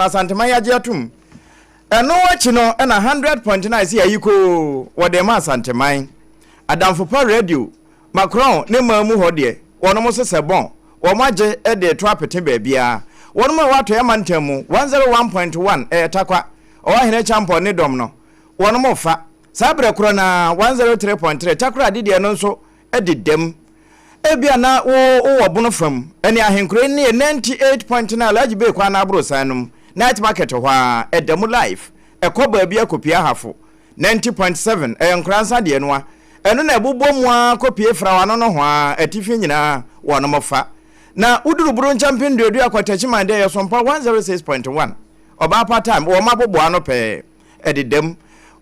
Asanteman agye atom. Ɛno akyi no na 100.9 si ayi koo wɔde ma Asanteman. Adamfo Pa Radio, Macron ne man mu hɔ deɛ, wɔnom sesɛ bɔn, wɔn agye de reto apete baabiara. Wɔnom a ɛwɔ Atɔeɛ mantam mu, 101.1 ɛyɛ Tarkwa, Ɔwahene Kyampɔn ne dɔm no, wɔnom fa. Saa berɛ korɔ no ara, 103.3 Takoradi deɛ no nso deda mu. Ebia na wo wowɔ Bono fam, ɛne Ahenkuro yi ne 98.9 Alhaji Bey kwan no aborosan no mu, Night Market hɔ ara, ɛda mu live, ɛkɔ baabi akɔpue Ahafo. 90.7 ɛyɛ Nkoransa deɛ no a, ɛno na ɛbobɔ mu ara kɔpue Frawa no nohoa, atifi nyinaa wɔnom fa. Na woduru Bronkyɛ Mpenduadua kɔ Techiman deɛ ɛyɛ Sompa 106.1, Ɔbaapa Time, wɔn aboboa ano pɛɛ. Ɛdeda mu.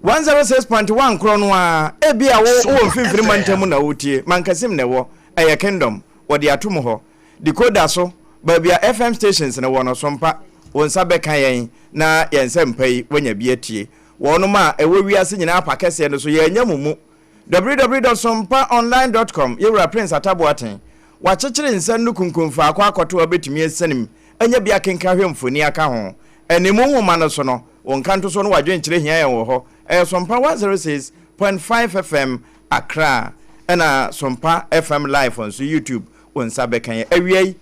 106.1 korɔ no ara, ebia wo wowɔ mfimfini mantam mu na woretie, Mankasim na ɛwɔ, ɛyɛ Kingdom, wɔde ato mu hɔ. Decoder so, baabi a FM stations no wɔ no, so mpa, wo nsa bɛka yɛn na yɛn nsɛmpa yi woanya bi atie. Wɔnom a ɛwɔ wiase nyinaa pa kɛseɛ no so, yɛanya mo mu. www dot sompaonline dot com Yɛwura Prince Atta Boateng, wakyekyere nsa nnu kunkum faako akɔto a wobɛtumi asiane mu anya bi akenkan ahwɛ mfoni aka ho. Animu nwoma no so no, wo nkantosoɔ ne w'adwenkyerɛ hia yɛn wɔ hɔ. Ɛyɛ Sompa 106.5 FM Accra ɛna Sompa FM Live nso YouTube wo nsa bɛka yɛn. Awia yi,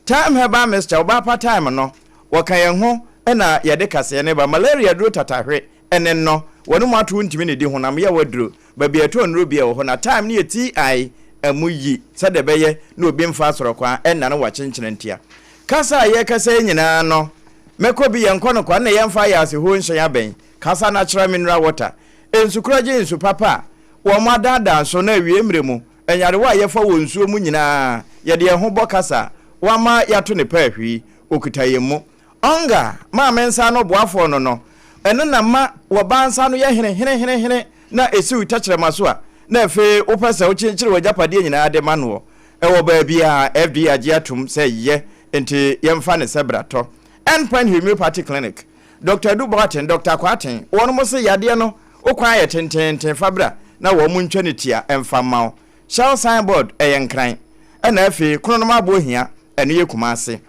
Thyme Herbal Mixture, ɔbaa pa thyme no, wɔka yɛn ho na yɛde kaseɛ no ba. Malaria duro tatahwe ne nnɔ, wɔn mu ato wontumi nnidi, honam yaw aduro, baabi a yɛtɔn nnuro bi a ɛwɔ hɔ na time no yɛ TI ɛmu yi sɛdeɛ ɛbɛyɛ na obi mfa asorɔkwaa ɛnnane wakyenkyena ntia. Kasa a yɛrekasa yi nyinaa no mɛkɔ bi yɛnkɔ no kwa na yɛmfa ayaase hoo nhyɛn abɛn kasa natural mineral water nsukorɔgye nsu papa a wɔn adaadaa nso na awie mmerɛ mu nyarewa a yɛfa wɔ nsuo mu nyinaa yɛde yɛn ho bɔ kasa a wɔama yɛato ne paahwii ɔkuta yɛn mu Ɔnga maa me nsa ano boafoɔ no no, ɛno na ma wɔbaa nsa ano yɛ hene hene hene hene na ɛsiw tɛkyerɛma so a, na afei wopɛ sɛ wokyekyere w'agyapadeɛ nyinaa de ma noɔ. Ɛwɔ baabi a FDA agye atom sɛ yɛ, enti yɛmfa no sɛ bratɔ. End Point Homeopathy Clinic, Dɔkta Adu Boateng, Dɔkta Kwarteng, wɔnom se yadeɛ no wo kwan ayɛ tenteenten fa bra na wɔn ntwa no tia mfa mma wo. Shell signboard ɛyɛ Nkran, ɛna afei Kronom Aboɔ Hia ɛno yɛ Kumase.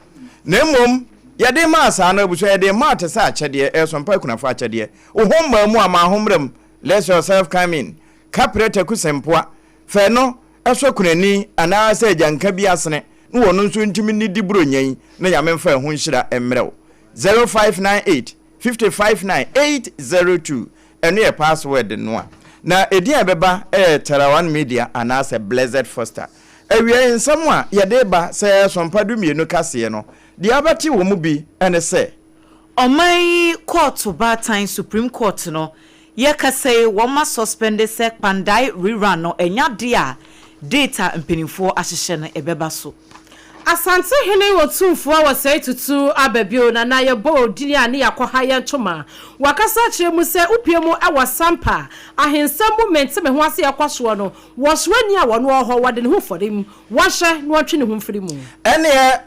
Na mmom yɛde maa saa no abusua yɛde maa te sɛ akyɛdeɛ, ɛyɛ Sompa akunafo akyɛdeɛ. Wo ho mmaa mu a ma ho mmra mu, let yourself come in. Kaprɛ taku sempoa, fɛ no sɔ kunani anaa sɛ agyanka bi asene na wɔno nso ntumi nnidi buronya yi na Nyame mfa ɛho nhyira mmrɛ wo. 0598 55 9 802 Ɛno yɛ password no a. Na edin a ɛbɛba yɛ Terawan Media anaasɛ Blessed Foster. Awiei nsɛm a yɛde reba sɛ Sompa Dumienu kaseɛ no, deɛ abɛte wɔ mu bi ne sɛ. Ɔman yi kɔɔto baatan Supreme Court no yɛkasa yi wɔn asɔspɛnde sɛ Kpandai rerun no ɛnyɛ adeɛ a date a mpaninfoɔ ahyehyɛ no ɛbɛba so. Asante hene Otumfoɔ Osei Tutu aba bio na na yɛbɔ odin a ne yɛakɔha yɛn ntoma. Wakasa akyerɛ mu sɛ wopue mu wɔ Sampa ahensɛm mu mente me ho ase ɛkɔ soɔ no wɔ soani a wɔno wɔ hɔ wɔde ne ho fɔre mu wɔnhyɛ na wɔntwe ne ho mfiri mu. Ɛnneɛ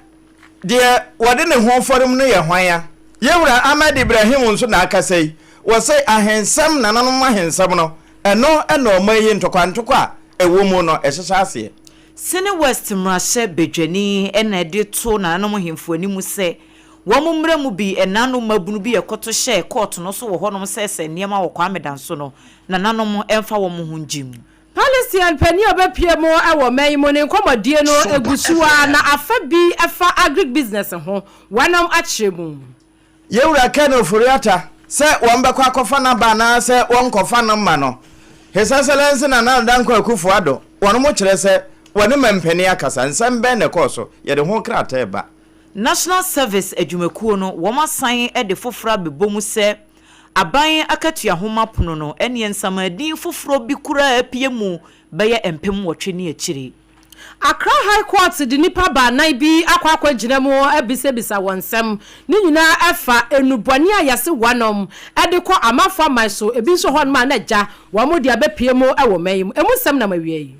deɛ wɔde ne ho fɔre mu no yɛ hwan a? Yɛn wura Ahmed Ibrahim nso na akasa yi. Wɔse ahensɛm, nananom ahensɛm no, ɛno na ɔman yi ntɔkwantokwa a ɛwɔ mu no ɛhyehyɛ aseɛ. Sene West mmarahyɛ badwani na ɛde to nananom nhemfo anim sɛ wɔn mmra mu bi ɛnanom mmabunu bi ɛkɔto hyɛɛ kɔɔto no so wɔ hɔnom sɛɛsɛɛ nneɛma wɔ Kwame Danso no, nananom mfa wɔn ho ngye mu. Palestine panin a ɔbɛpue mu wɔ ɔman yi mu ne nkɔmmɔdie no gu so ara na afa bi fa agric business ho wɔnom akyerɛ mu. Yɛn Wura Ken Ofori-Atta sɛ wɔbɛkɔ akɔfa no aba anaasɛ wɔnkɔfa no mma no, His Excellency Nana Addo Dankwa Akufo-Addo, wɔnom kyerɛ sɛ wɔne mampanin akasa. Nsɛm bɛn na ɛkɔɔ so? Yɛde ho krataa reba. National Service adwumakuo no, wɔn asan de foforɔ abɛbɔ mu sɛ aban akatua nhoma pono no, ɛneɛ nsamanadin foforɔ bi koraa apue mu bɛyɛ 8000 ne akyire. Accra High Court de nnipa baanan bi akɔ akɔgyina mu abisabisa wɔn nsɛm. Ne nyinaa ɛfa nnubɔne a yɛse wɔnom de kɔ amanfoɔ aman so, ebi nso hɔnom a na agya wɔn de abɛpue mu wɔ ɔman yi mu. Emu nsɛm nam awia yi.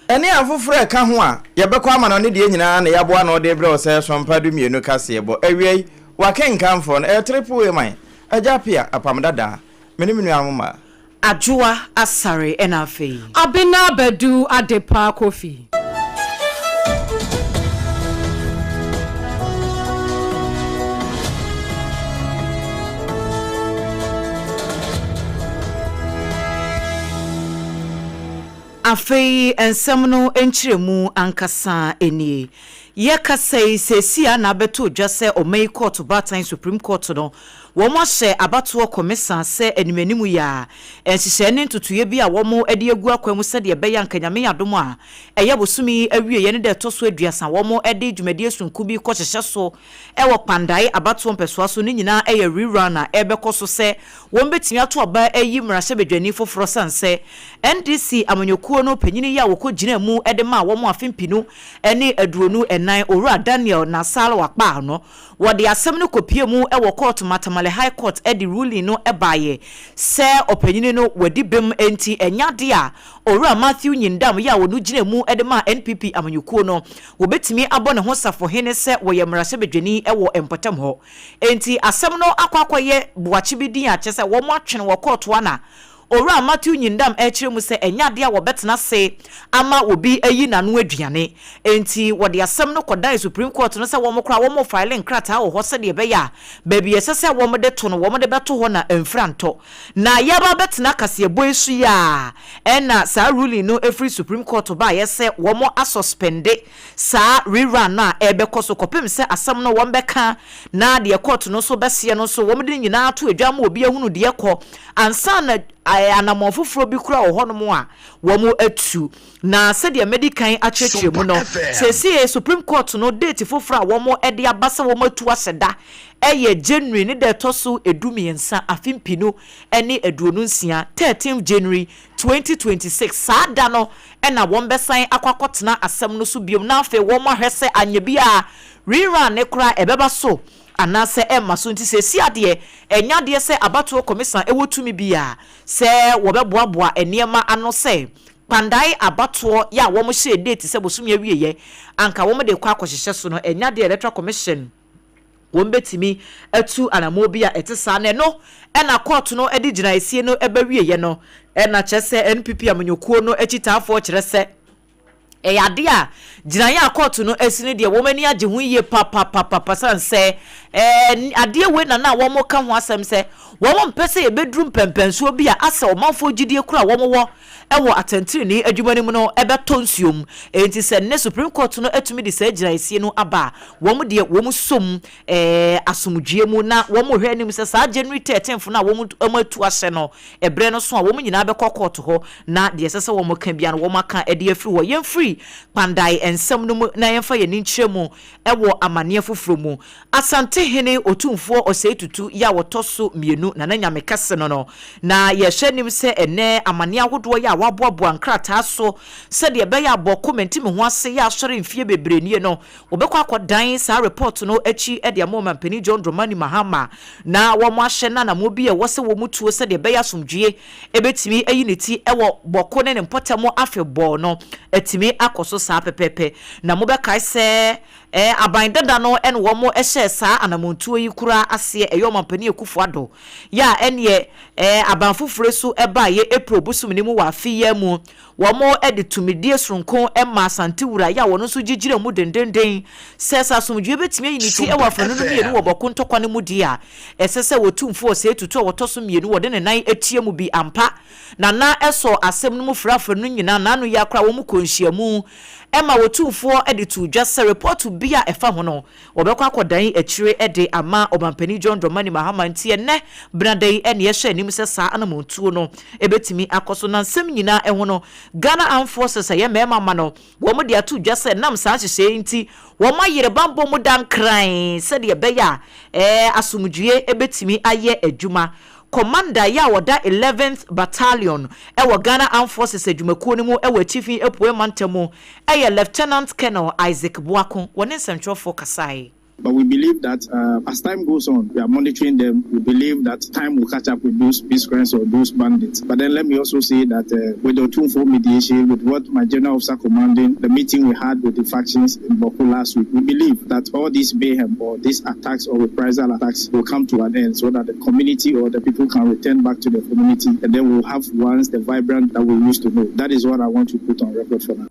Ɛne afoforo a ɛka ho a yɛbɛkɔ amanɔne deɛ nyinaa na yɛaboa ano de rebrɛ wo sɛ Sompa Dumienu kaseɛbɔ. Awia yi, w'akenkanfoɔ no, ɛyɛ Triple A man, Agya Appiah, Apam Dadaa, me ne me nuanom mmaa. Adwoa Asare ɛna afei. Abena Badu Adepa Kofi. Afei nsɛm no nkyerɛmu ankasa nie. Yɛkasa yi, seesei ara na abɛtɔ dwa sɛ ɔman yi kɔɔto baatan, Supreme Court no, wɔahyɛ abatoɔ kɔmisa sɛ animanim yi ara, nhyehyɛe ne ntotoeɛ bi a wɔde agu akwan mu sɛdeɛ ɛbɛyɛ a anka Nyame yɛ adom a, ɛyɛ bosome yi awieɛ ne da ɛtɔ so aduasa wɔde dwumadie sononko bi rekɔhyehyɛ so wɔ Kpandae abatoɔ mpɛsoa so no nyinaa yɛ rerun a ɛrebɛkɔ so sɛ wɔbɛtumi ato aba ayi mmarahyɛbadwani foforɔ sane sɛ NDC amanyɔkuo no panyini yi a wɔkɔgyinaa mu de maa wɔn afe mpinu ne 24 Owura Daniel Nasar Wakpah no wɔde asɛm no kɔpie mu wɔ kɔɔto ma Tamale High Court de ruling no baeɛ sɛ ɔpanyini no wadi bem nti ɛnyɛ adeɛ a Owura Matthew Nyindam yi a ɔno gyinaa mu de maa NPP amanyɔkuo no Wɔbɛtumi abɔ ne ho safohene sɛ wɔyɛ mmarahyɛbadwani wɔ mpɔtam hɔ. Enti asɛm no akɔ akɔyɛ boakye bi din a kyerɛ sɛ wɔatwe no wɔ kɔɔto a na Owura Matthew Nyindam rekyerɛ mu sɛ ɛnyɛ adeɛ a wɔbɛtena ase ama obi ayi n'ano aduane. Enti wɔde asɛm no kɔdan Supreme Court no sɛ wɔn koraa wɔrefaele nkrataa wɔ hɔ sɛdeɛ ɛbɛyɛ a baabi a ɛsɛ sɛ wɔde to no wɔde bɛto hɔ na amfiri antɔ. Na yɛaba abɛtena kaseɛbɔ yi so yi a ɛna saa ruling no firi Supreme Court baeɛ sɛ wɔn asɔspɛnde saa rerun no a ɛrebɛkɔ so kɔpem sɛ asɛm no wɔn bɛka na deɛ court no nso bɛseɛ no nso wɔn de ne nyinaa ato adwa ama obi ahunu deɛ ɛkɔ ansa na anammɔn foforɔ bi koraa wɔ hɔnom a wɔn atu. Na sɛdeɛ madi kan akyerɛkyerɛ mu no, seesei Supreme Court no date foforɔ a wɔn de aba sɛ wɔn atu ahyɛ da yɛ January ne da ɛtɔ so 13 afe 2026, 13th January 2026. Saa da no na wɔbɛsan akɔ akɔtena asɛm no so biom na afei wɔahwɛ sɛ anyɛ biara rerun no koraa ɛbɛba so anaasɛ ɛmma so. Nti seesei adeɛ ɛnyɛ adeɛ sɛ abatoɔ kɔmisa wɔ tumi biara sɛ wɔbɛboaboa nneɛma ano sɛ Kpandae abatoɔ yɛ a wɔhyɛɛ date sɛ bosome awieɛ anka wɔde rekɔ akɔhyehyɛ so no, ɛnyɛ adeɛ a Electoral Commission wɔn bɛtumi atu anammɔn bi a ɛte saa, na ɛno na kɔɔto no de gyinaeɛsie no ba wieɛ no, na kyerɛ sɛ NPP amanyɔkuo no akyitaafoɔ kyerɛ sɛ ɛyɛ adeɛ a gyinaeɛ a kɔɔto no asi no deɛ wɔn ani agye ho yie papapapapa sane sɛ ɛɛ adeɛ wei na na wɔn ka ho asɛm sɛ wɔn mpɛ sɛ yɛbɛduru mpɛmpɛnsoɔ bi a asɛ ɔmanfoɔ gyidie koro a wɔn wɔ wɔ atɛntenenee adwuma no mu no bɛtɔ nsuom. Enti sɛ nnɛ Supreme Court no atumi de saa gyinaesie no aba a, wɔn deɛ wɔn som asomdwoeɛ mu na wɔn rehwɛ anim sɛ saa January 13th no a wɔn atu ahyɛ no, ɛberɛ no so a wɔn nyinaa bɛkɔ court hɔ na deɛ ɛsɛ sɛ wɔn ka biara no wɔn aka de afiri hɔ. Yɛmfiri Kpandae nsɛm no mu na yɛmfa yɛn ani nkyerɛ mu wɔ amaneɛ foforɔ mu. Asantehene Otumfoɔ Osei Tutu yi a ɔtɔ so mmienu, Nana Nyame Kɛse no no, na yɛhwɛ anim sɛ ɛnnɛ amaneɛ ahodoɔ yi a wɔaboaboa nkrataa so sɛdeɛ ɛbɛyɛ a bɔko mente me ho ase yɛ asɔre mfeɛ bebree nie no, wɔbɛkɔ akɔdan saa report no akyi de ama Ɔmanpanin John Dramani Mahama na wɔahyɛ no anammɔn bi a ɛwɔ sɛ wɔtuo sɛdeɛ ɛbɛyɛ asomdwoeɛ bɛtumi ayi ne ti wɔ bɔko ne ne mpɔtam afebɔɔ no atumi akɔ so saa pɛpɛɛpɛ. Na mobɛkae sɛ aban dada no na wɔn hyɛɛ saa anamontuo yi koraa aseɛ, ɛyɛ Ɔmanpanin Akufo Addo yɛ a ɛneɛ aban foforɔ yi so baeɛ April bosome no mu wɔ afe yi ara mu. Wɔde tumidie soronko maa Asante Wura yɛ a wɔn nso gyigyina mu dendenden sɛ sɛ asomdwoeɛ bɛtumi ayi ne ti wɔ afanu no mmienu wɔ Bɔko ntɔkwa no mu deɛ a, ɛsɛ sɛ Otumfoɔ Osei Tutu a ɔtɔ so mmienu wɔde ne nan tia mu bi ampa na na ɛsɔ asɛm no mu frɛ afanu no nyinaa naano yi ara koraa wɔn kɔɔ nhyiamu ma Otumfoɔ de too dwa sɛ repɔto bi a ɛfa ho no Wɔbɛkɔ akɔdan akyire de ama Ɔmanpanin John Dramani Mahama nti ɛnnɛ benada yi na yɛhwɛ anim sɛ saa anamontuo no bɛtumi akɔ so. Na nsɛm nyinaa ho no, Ghana Armed Forces a ɛyɛ mmarima mma no, wɔn de ato dwa sɛ ɛnam saa nhyehyɛeɛ yi nti wɔn ayere banbɔ mu da nkran sɛdeɛ ɛbɛyɛ a asomdwoeɛ bɛtumi ayɛ adwuma. Commander yi a ɔda Eleventh Battalion wɔ Ghana Armed Forces adwumakuo no mu wɔ Atifi Apueɛ Mantam mu yɛ Lieutenant Colonel Isaac Boako, wɔne nsɛntwerɛfoɔ kasaeɛ. But we believe that uh, as time goes on, we are monitoring them. We believe that time will catch up with those miscreants or those bandits. But then let me also say that uh, with the Otumfuo mediation, with what my general officer commanding, the meeting we had with the factions in Bawku last week, we believe that all these mayhem or these attacks or reprisal attacks will come to an end so that the community or the people can return back to the community and then we'll have once the vibrant that we used to know. That is what I want to put on record for now.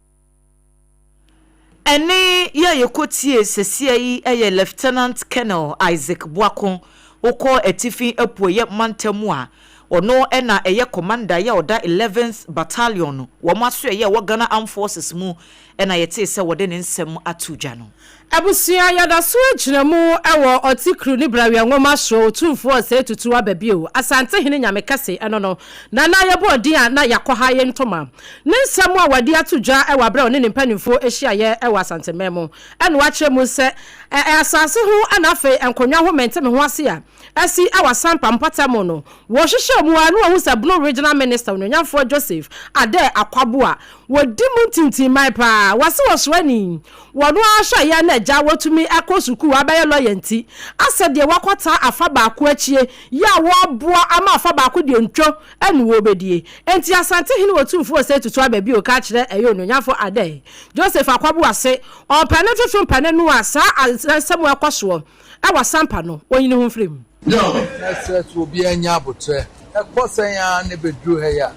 Ɛnne yi a yɛkɔtiee sesia yi yɛ Lieutenant Colonel Isaac Boako. Wokɔ Atifi Apueeɛ Mantam mu a, Ɔno na ɛyɛ Commander yi a ɔda Eleventh Battalion wɔn asoɛeɛ a ɛwɔ Ghana Armed Forces mu na yɛtee sɛ wɔde ne nsɛm ato dwa no. Abusua yɛdaso agyina mu wɔ Ɔtikru ne Brawia Nwoma so Otumfoɔ Osei Tutu aba bio Asante Hene Nyame Kɛse ɛno no Nana yɛbɔɔ din a na yɛakɔha yɛn ntoma Ne nsɛm a wadi ato dwa wɔ aberɛ a ɔne ne mpanimfoɔ hyiaeɛ wɔ Asanteman mu ɛna wakyerɛ mu sɛ ɛ asase ho ɛna afei nkonnwa ho mente me ho ase a asi wɔ Asampa mpɔtam no Wɔhwehwɛɛ mu ara na wɔhu sɛ Bono Regional Minister Onuonyamfoɔ Joseph Adair Akwaboah a wɔdi mu ntintimman paa, wɔse ɔsoani, wɔno ara hwɛ yɛ na agya watumi akɔ sukuu abɛyɛ lɔya nti, asɛ deɛ wakɔtaa afa baako akyie yɛ a wɔboa ama afa baako deɛ ntwo ne wɔbɛdie. Enti Asante Hene Otumfoɔ Osei Tutu Ababio ka kyerɛ ɛyɛ Onuonyamfoɔ Adair Joseph Akwaboah se ɔmpɛ ne mfefe mpɛ ne noa saa nsɛm a ɛkɔ soɔ wɔ Asampa no, ɔnyi ne ho mfiri mu. Mɛsrɛ sɛ obiara nya aboterɛ. Ɛkɔ sɛn ara na ɛbɛduru ha yi a,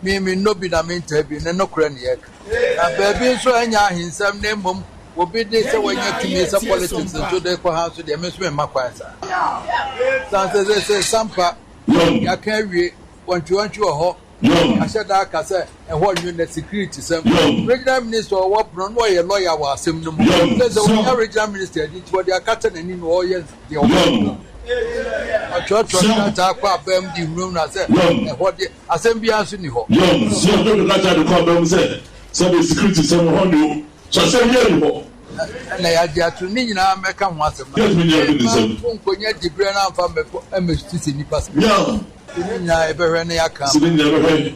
me mennɔ bi na mentaa bi, ne nokorɛ na yɛreka. Na baabi nso a ɛnyɛ ahensɛm na mmom obi de sɛ wanya tumi sɛ politics nso de rekɔ ha nso deɛ, me nso memma kwan saa. Sane sɛ seesei Sampa yɛaka awie, wɔntwewɔntwe wɔ hɔ. Ahyɛ da aka sɛ ɛhɔ nwo na security sɛm. Regional minister a ɔwɔ Borno no ɔyɛ lawyer wɔ asɛm no mu. Sɛ sɛ ɔnya regional minister adi nti wɔde akata n'ani na ɔyɛ deɛ ɔpɛ no. Ɔtwerɛtwerɛ krataa kɔ abam de hunahuna sɛ ɛhɔ deɛ asɛm biara nso nni hɔ. Sɛ ɔde krataa de kɔ abam sɛ sɛbe security sɛm ɛhɔ nwo so asɛm biara nni hɔ. Ɛna yɛagye ato ne nyinaa mmɛka ho asɛm. Na mma mpo nkɔnya diberɛ no amfa mmɛkɔ mmɛsisi nnipa sɛ. Ne nyinaa yɛbɛhwɛ na yɛaka ama. Ne nyinaa yɛbɛhwɛ.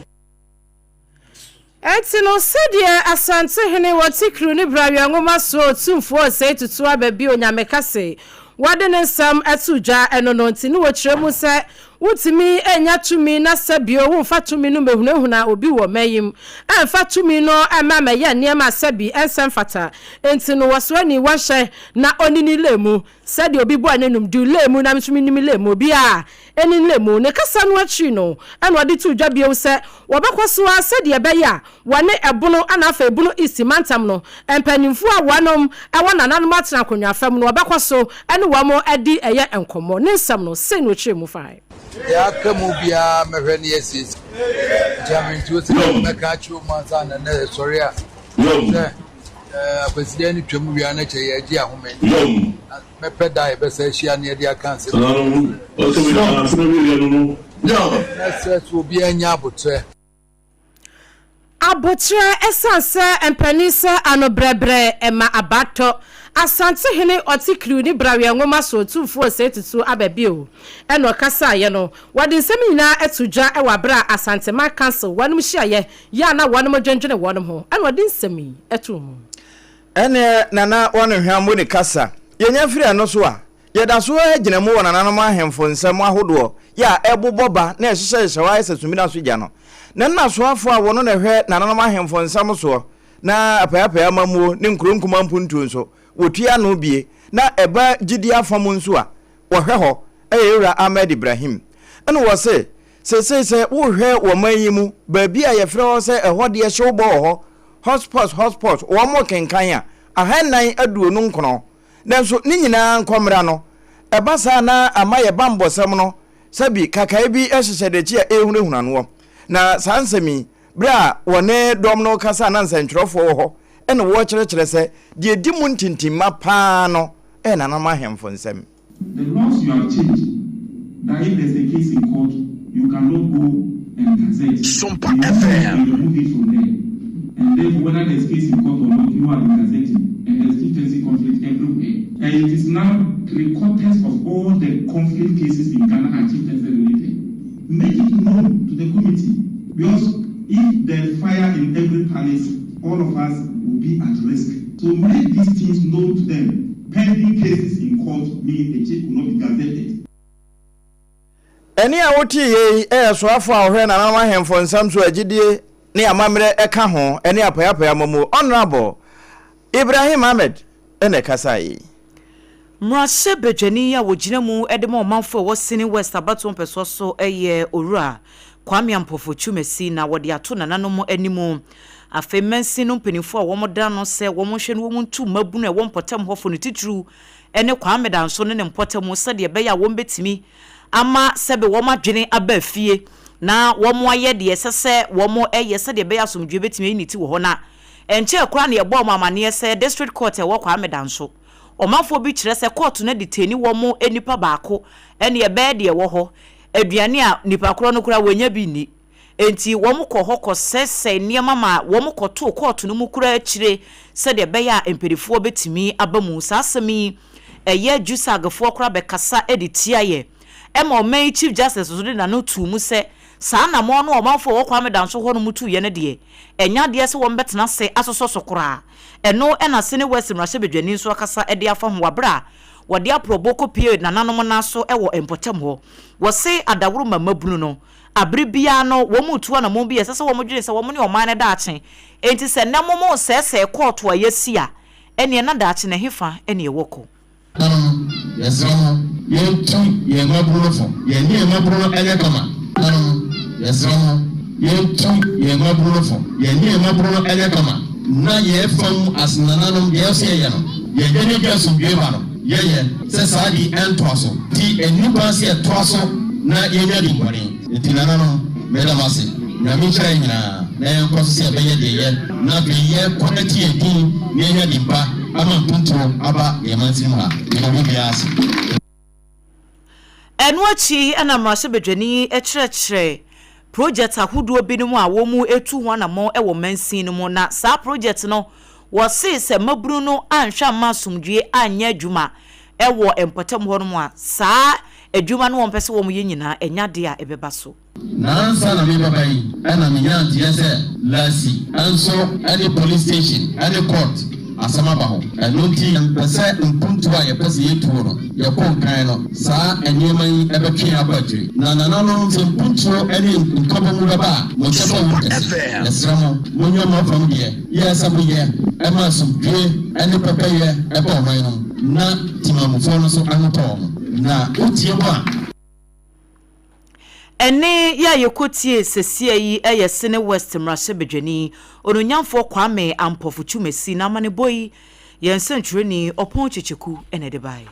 Enti no, sɛdeɛ Asantehene wɔ Tikiri ne Brawia Nwoma soɔ Otumfoɔ Osei Tutu Aba bio Nyamekase wɔde ne nsɛm too dwa ɛno no nti ne wɔkyerɛ mu sɛ wontumi nnya tumi na sɛ bio womfa tumi no mmɛhunahuna obi wɔ mma ɛmfa tumi no mma mmɛyɛ nneɛma a sɛbi ɛnsɛ mfata nti no wɔsoani wɔnhyɛ na ɔnini lɛ mu Sɛdeɛ obi bɔɔ n'anum duu Lei mu na me nso menim Lei mu, obiara nnim Lei mu. Ne kasa no akyiri no, ɛna ɔde too dwa bio sɛ wɔbɛkɔ so ara sɛdeɛ ɛbɛyɛ a wɔne Ɛbono ɛna afei Bono East mantam no mpanimfoɔ a wɔnom wɔ nananom atena akonnwa fam no wɔbɛkɔ so ne wɔn adi ɛyɛ nkɔmmɔ. Ne nsɛm no, sei na ɔkyerɛɛ mu fae. Deɛ aka mu biara mɛhwɛ na yɛasiesie. Nti amentuo sɛ mɛka akyerɛ mu ansa na nnɛ yɛsɔre a sɛ Akwasidae no twam wie a na kyɛ yɛregye ahome nti na mɛpɛ da a yɛbɛsan ahyia na yɛde aka asɛm yi. Mɛsrɛ sɛ obiara nnya aboterɛ. Aboterɛ, Ɛsiane sɛ mpanin sɛ ano brɛbrɛ ma aba tɔ, Asantehene Ɔtekriw ne Braweɛ Nwoma so Otumfoɔ Osei Tutu aba bio na ɔkasaeɛ no, wɔde nsɛm nyinaa to dwa wɔ aberɛ a Asanteman Council wɔnom hyiaeɛ Yɛ a na wɔnom dwendwene wɔnom ho ɛna ɔde nsɛm yi too mu. Ɛneɛ Nana wɔne hwammɔ ni kasa. Yɛnya firi ɛno so a, yɛda so ara gyina mu wɔ nananom ahemfo nsɛm ahodoɔ yɛ a ɛbobɔ ba na ɛhyehyɛhyehyɛ hɔ ayɛ sɛ sumina so gya no. Na nnasoafoɔ a wɔno na ɛhwɛ nananom ahemfo nsɛm soɔ na apaeapae amammuo ne nkuro nkumaa mpuntuo nso wɔtua ano bie na ɛba gyidie afa mu nso a wɔhwɛ hɔ yɛ Yɛwura Ahmed Ibrahim. Ɛna wɔse Seesei sɛ wohwɛ wɔ man yi mu, baabi a yɛfrɛ hɔ sɛ ɛhɔ deɛ hyewbɔ wɔ hɔ, hotspots, hotspots, wɔrekenkan a, ahannan 29. Nanso ne nyinaa nkɔmmra no, ɛba saa na ama yɛn bammɔsɛm no, sɛbi kakae bi hyehyɛ n'akyi a ɛrehunahuna noɔ. Na saa nsɛm yi, berɛ a wɔne dɔm no rekasa a na nsɛntwerɛfoɔ wɔ hɔ na wɔrekyerɛkyerɛ sɛ deɛ ɛdi mu ntintimma pa ara no yɛ nananom ahemfo nsɛm. The laws you have changed that if there's a case in court you cannot go and gazette Sompa you remove it FM. and remove it from there and therefore whether there's case in court or not you have been gazetting and there's chieftaincy conflict everywhere and it is now 3/4 of all the conflict cases in Ghana are chieftaincy related make it known to the committee because if there's fire in every palace all of us will be at risk so make these things known to them Pending cases in court mean a chief could not be gazetted. Ɛnne a wotee yei yɛ soafoɔ a ɔhwɛ nananom ahemfo nsɛm so agyidie ne amammerɛ ka ho ne apaeapae amammuo, Honourable Ibrahim Ahmed na ɛkasaeɛ yi. Mmarahyɛ badwani a ɔgyina mu de ma ɔmanfoɔ a ɛwɔ Sene West abatoɔ mpɛsoa so yɛ Owura Kwame Ampofo Twumasi na wɔde ato nananom anim Afei mansin no mpanyimfo a wɔda ano sɛ wɔnhwɛ na wɔntu mmabunu a ɛwɔ mpɔtam hɔfo no titiriw ne Kwame Danso ne ne mpɔtam sɛdeɛ ɛbɛyɛ a wɔbɛtumi ama sɛbe wɔn adwene aba fie na wɔayɛ deɛ ɛsɛ sɛ wɔyɛ sɛdeɛ ɛbɛyɛ asomdwoeɛ bɛtumi ayi ne ti wɔ hɔ. Na ɛnkyɛɛ koraa na yɛbɔɔ wɔn amaneɛ sɛ District Court a ɛwɔ Kwame Danso, ɔmanfoɔ bi kyerɛ sɛ kɔɔto no adetaini wɔn nipa baako ɛne ɛbɛyɛ deɛ ɛwɔ hɔ, aduane a nipa korɔ no koraa wɔnnya bi nni. Enti wɔkɔ hɔ kɔsɛesɛe nneɛma ma wɔkɔtoo kɔɔto no mu koraa akyire sɛdeɛ ɛbɛyɛ a mpanimfoɔ bɛtumi aba mu. Saa asɛm yi, ɛyɛ JUSAGfoɔ koraa bɛkasa de tiaeɛ. Ɛma ɔman yi Chief Justice nso de n'ano too mu sɛ saa anammɔn no a ɔmanfoɔ a wɔwɔ Kwame Danso hɔnom tuiɛ no deɛ, ɛnyɛ adeɛ sɛ wɔbɛtena ase asosɔ so koraa. Ɛno na Sene West mmarahyɛbadwani nso akasa de afa ho wɔ berɛ a wɔde aprɔbɔ kɔpuee nananom nan so wɔ mpɔtam hɔ. Wɔse adaworoma mmabunu no, Bere biara no, wɔretu anammɔn bi a ɛsɛ sɛ wɔdwene sɛ wɔn ne ɔman no daakye. Enti sɛ nnɛ moresɛesɛe kɔɔto a yɛasi a, ɛnneɛ na daakye no ɛhefa na yɛwɔ kɔ? Da no, yɛsrɛ mo, yɛntu yɛn mmabunu no fo. Yɛne yɛn mmabunu no nyɛ kama. Da no, yɛsrɛ mo, yɛntu yɛn mmabunu no fo. Yɛne yɛn mmabunu no nyɛ kama. Na yɛn fam as nananom, deɛ ɛwɔ sɛ yɛyɛ no, yɛyɛ de asomdwoeɛ ba no, yɛyɛ. Sɛ saa de ɛntoa so. Nti ɛnni kwan sɛ yɛtoa so na yɛnya dimmɔne. Nti nananom, meda mo ase. Nyame nhyira yɛn nyinaa na yɛnkɔ so sɛ yɛbɛyɛ deɛ ɛyɛ na afei yɛkɔ ati yɛn din na yɛanya din pa ama mpuntuo aba yɛn mansini mu ha. Meda obi biara ase. Ɛno akyi na mmarahyɛbadwani yi kyerɛkyerɛɛ projɛt ahodoɔ binom a wɔretu ho anammɔn wɔ mansin no mu na saa projɛt no wɔse sɛ mmabunu no anhwɛ amma asomdwoeɛ anyɛ adwuma wɔ mpɔtam hɔ nom a saa adwuma no wɔmpɛ sɛ wɔyɛ nyinaa ɛnyɛ adeɛ a ɛbɛba so. Na ansa na merebɛba yi na menyaa nteɛ sɛ Lasi nso ne police station ne court asɛm aba hɔ. Ɛno nti yɛmpɛ sɛ mpuntuo a yɛpɛ sɛ yɛtuo no yɛkɔ nkan no saa nneɛma yi bɛtwe yɛn akɔ akyire. Na nananom sɛ mpuntuo ne nkabɔmu bɛba a mo kyɛfa wom kɛse. Yɛsrɛ mo monyɛ mo afam deɛ yɛ sɛ moyɛ ma asomdwoeɛ ne pɛpɛyɛ ba ɔman no mu na temanmufoɔ no nso ho tɔ wɔn. Na wotie mo a. Ɛnne yi a yɛkɔtiee sesia yi yɛ Sene West mmarahyɛbadwani, Onuonyamfoɔ Kwame Ampofo Twumasi n'amanebɔ yi, yɛn nsɛntwerɛni Ɔpɔn Kyekyeku na ɛde baeɛ.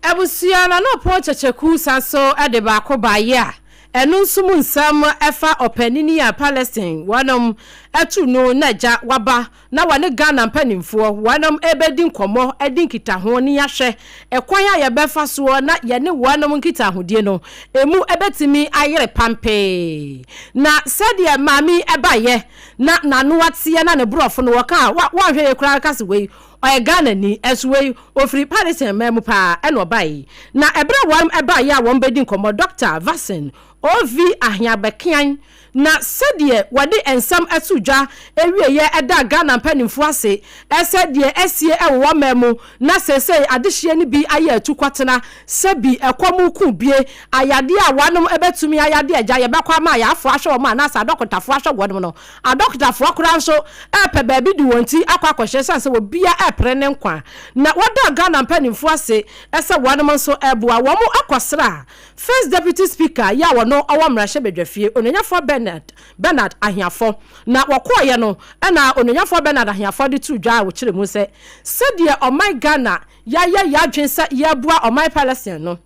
Abusua no ano Ɔpɔn Kyekyeku san so de baako baeɛ a ɛno nso mu nsɛm fa ɔpanini a Palestine wɔnom atu no n'agya waba na wɔne Ghana mpanimfoɔ wɔnom rebɛdi nkɔmmɔ adi nkitaho ne yɛahwɛ ɛkwan a yɛbɛfa soɔ na yɛne wɔnom nkitahodie no ɛmu bɛtumi ayere pampee. Na sɛdeɛ maame yi baeɛ na n'ano ateɛ na ne borɔfo no wɔka a woanhwɛ yie koraa ka sɛ wei ɔyɛ Ghanani nso wei ɔfiri Palestine man mu paa ɛna ɔbaeɛ. Na ɛberɛ a wɔnom baeɛ a wɔn bɛdi nkɔmmɔ Dɔkta Vaccine OV Ahiabekean Na sɛdeɛ wɔde nsɛm too dwa wieeɛ daa Ghana mpanimfoɔ ase sɛ deɛ asie wɔ wɔn man mu na seesei adehyeɛ no bi ayɛ atu kɔtena sɛ bi ɛkɔm reku bie, ayadeɛ a wɔnom bɛtumi ayade agya yɛbɛkɔ ama ayarefoɔ ahwɛ wɔn anaasɛ adɔkotafoɔ ahwɛ wɔnom no, adɔkotafoɔ koraa nso repɛ baabi de wɔn ti akɔ akɔhyɛ ɛsiane sɛ obiara repere ne nkwa. Na wɔdaa Ghana mpanimfoɔ ase sɛ wɔnom nso reboa wɔn akɔsra First Deputy Speaker yi a ɔno ɔwɔ mmarahyɛbadwafie, Onuonyafoɔ Bernard Bernard Ahiafor, na wɔkɔeɛ no na Onuonyafoɔ Bernard Ahiafor de too dwa a ɔkyerɛ mu sɛ, sɛdeɛ ɔman Ghana yɛayɛ yɛadwene sɛ yɛreboa ɔman Palestine no,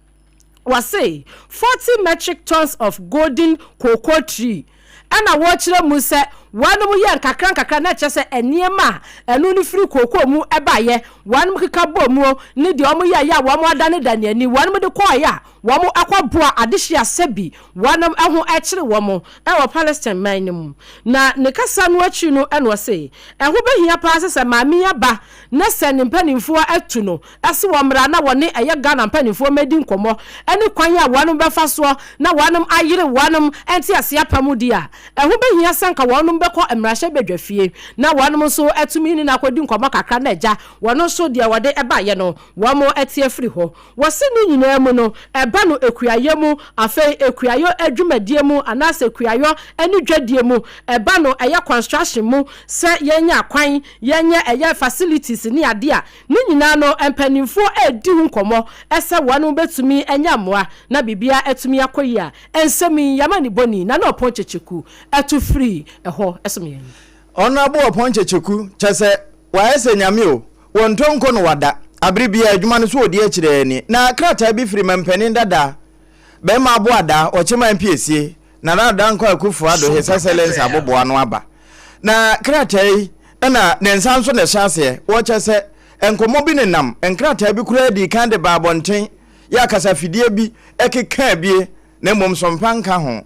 wɔse 40 metric tons of golden cocoa tree Ɛna wɔkyerɛ mu sɛ wɔnom yɛ nkakra nkakra na kyerɛ sɛ nneɛma a ɛno no firi kookoo mu baeɛ wɔnom keka bɔɔ muo ne deɛ wɔn yɛeɛ a wɔn adanedane ani wɔnom de kɔeɛ a wɔn kɔ boa adehyeɛ a sɛbi wɔnom ho kyere wɔn wɔ Palestine man no mu. Na ne kasa no akyiri no ɛna ɔse ɛho bɛhia paa sɛ sɛ maame yi aba na sɛ ne mpaninfoɔ atu no se wɔmmra na wɔne ɛyɛ Ghana mpaninfoɔ mmɛdi nkɔmmɔ ne kwan a wɔnom bɛfa soɔ na wɔnom ayere wɔnom nteaseɛ apam di a, ɛho bɛhia sɛ anka wɔnom bɛkɔ mmarahyɛ badwa fie na wɔnom nso atumi ne no akɔdi nkɔmmɔ kakra na agya wɔn nso deɛ wɔde baeɛ no wɔn ate afiri hɔ. Wɔse ne nyinaa mu no ɛba no akuayɛ mu, afei akuayɔ adwumadie mu anaasɛ kuayɔ ne dwadie mu, ɛba no ɛyɛ construction mu sɛ yɛnyɛ akwan, yɛnyɛ ɛyɛ facilities ne adeɛ a, Ne nyinaa no, mpanimfoɔ redi ho nkɔmmɔ sɛ wɔn bɛtumi anya mmoa na biribiara atumi akɔ yie a, nsɛm yi, yɛama ne bɔni, Nana Ɔpɔn Kyekyeku tu firii hɔ som yɛn. Honourable Ɔpɔn Kyekyeku, kyɛsɛ wayɛ sɛ Nyame o, wɔntɔ nko no wada, abere biara adwuma no so ɔdi akyire ara ni. Na krataa bi firi mampanin dada. Bɛrima Aboadaa, Ɔkyeman Piesie, Nana Dankwa Akufo Addo His Excellency aboboa ano aba. Na krataa yi na ne nsa nso na ɛhyɛ aseɛ. Wɔkyɛ sɛ nkɔmmɔ bi nenam nkrataa bi koraa dii kan de baa abɔnten yɛ akasafidie bi kekaa bie na mmom sompa nka ho.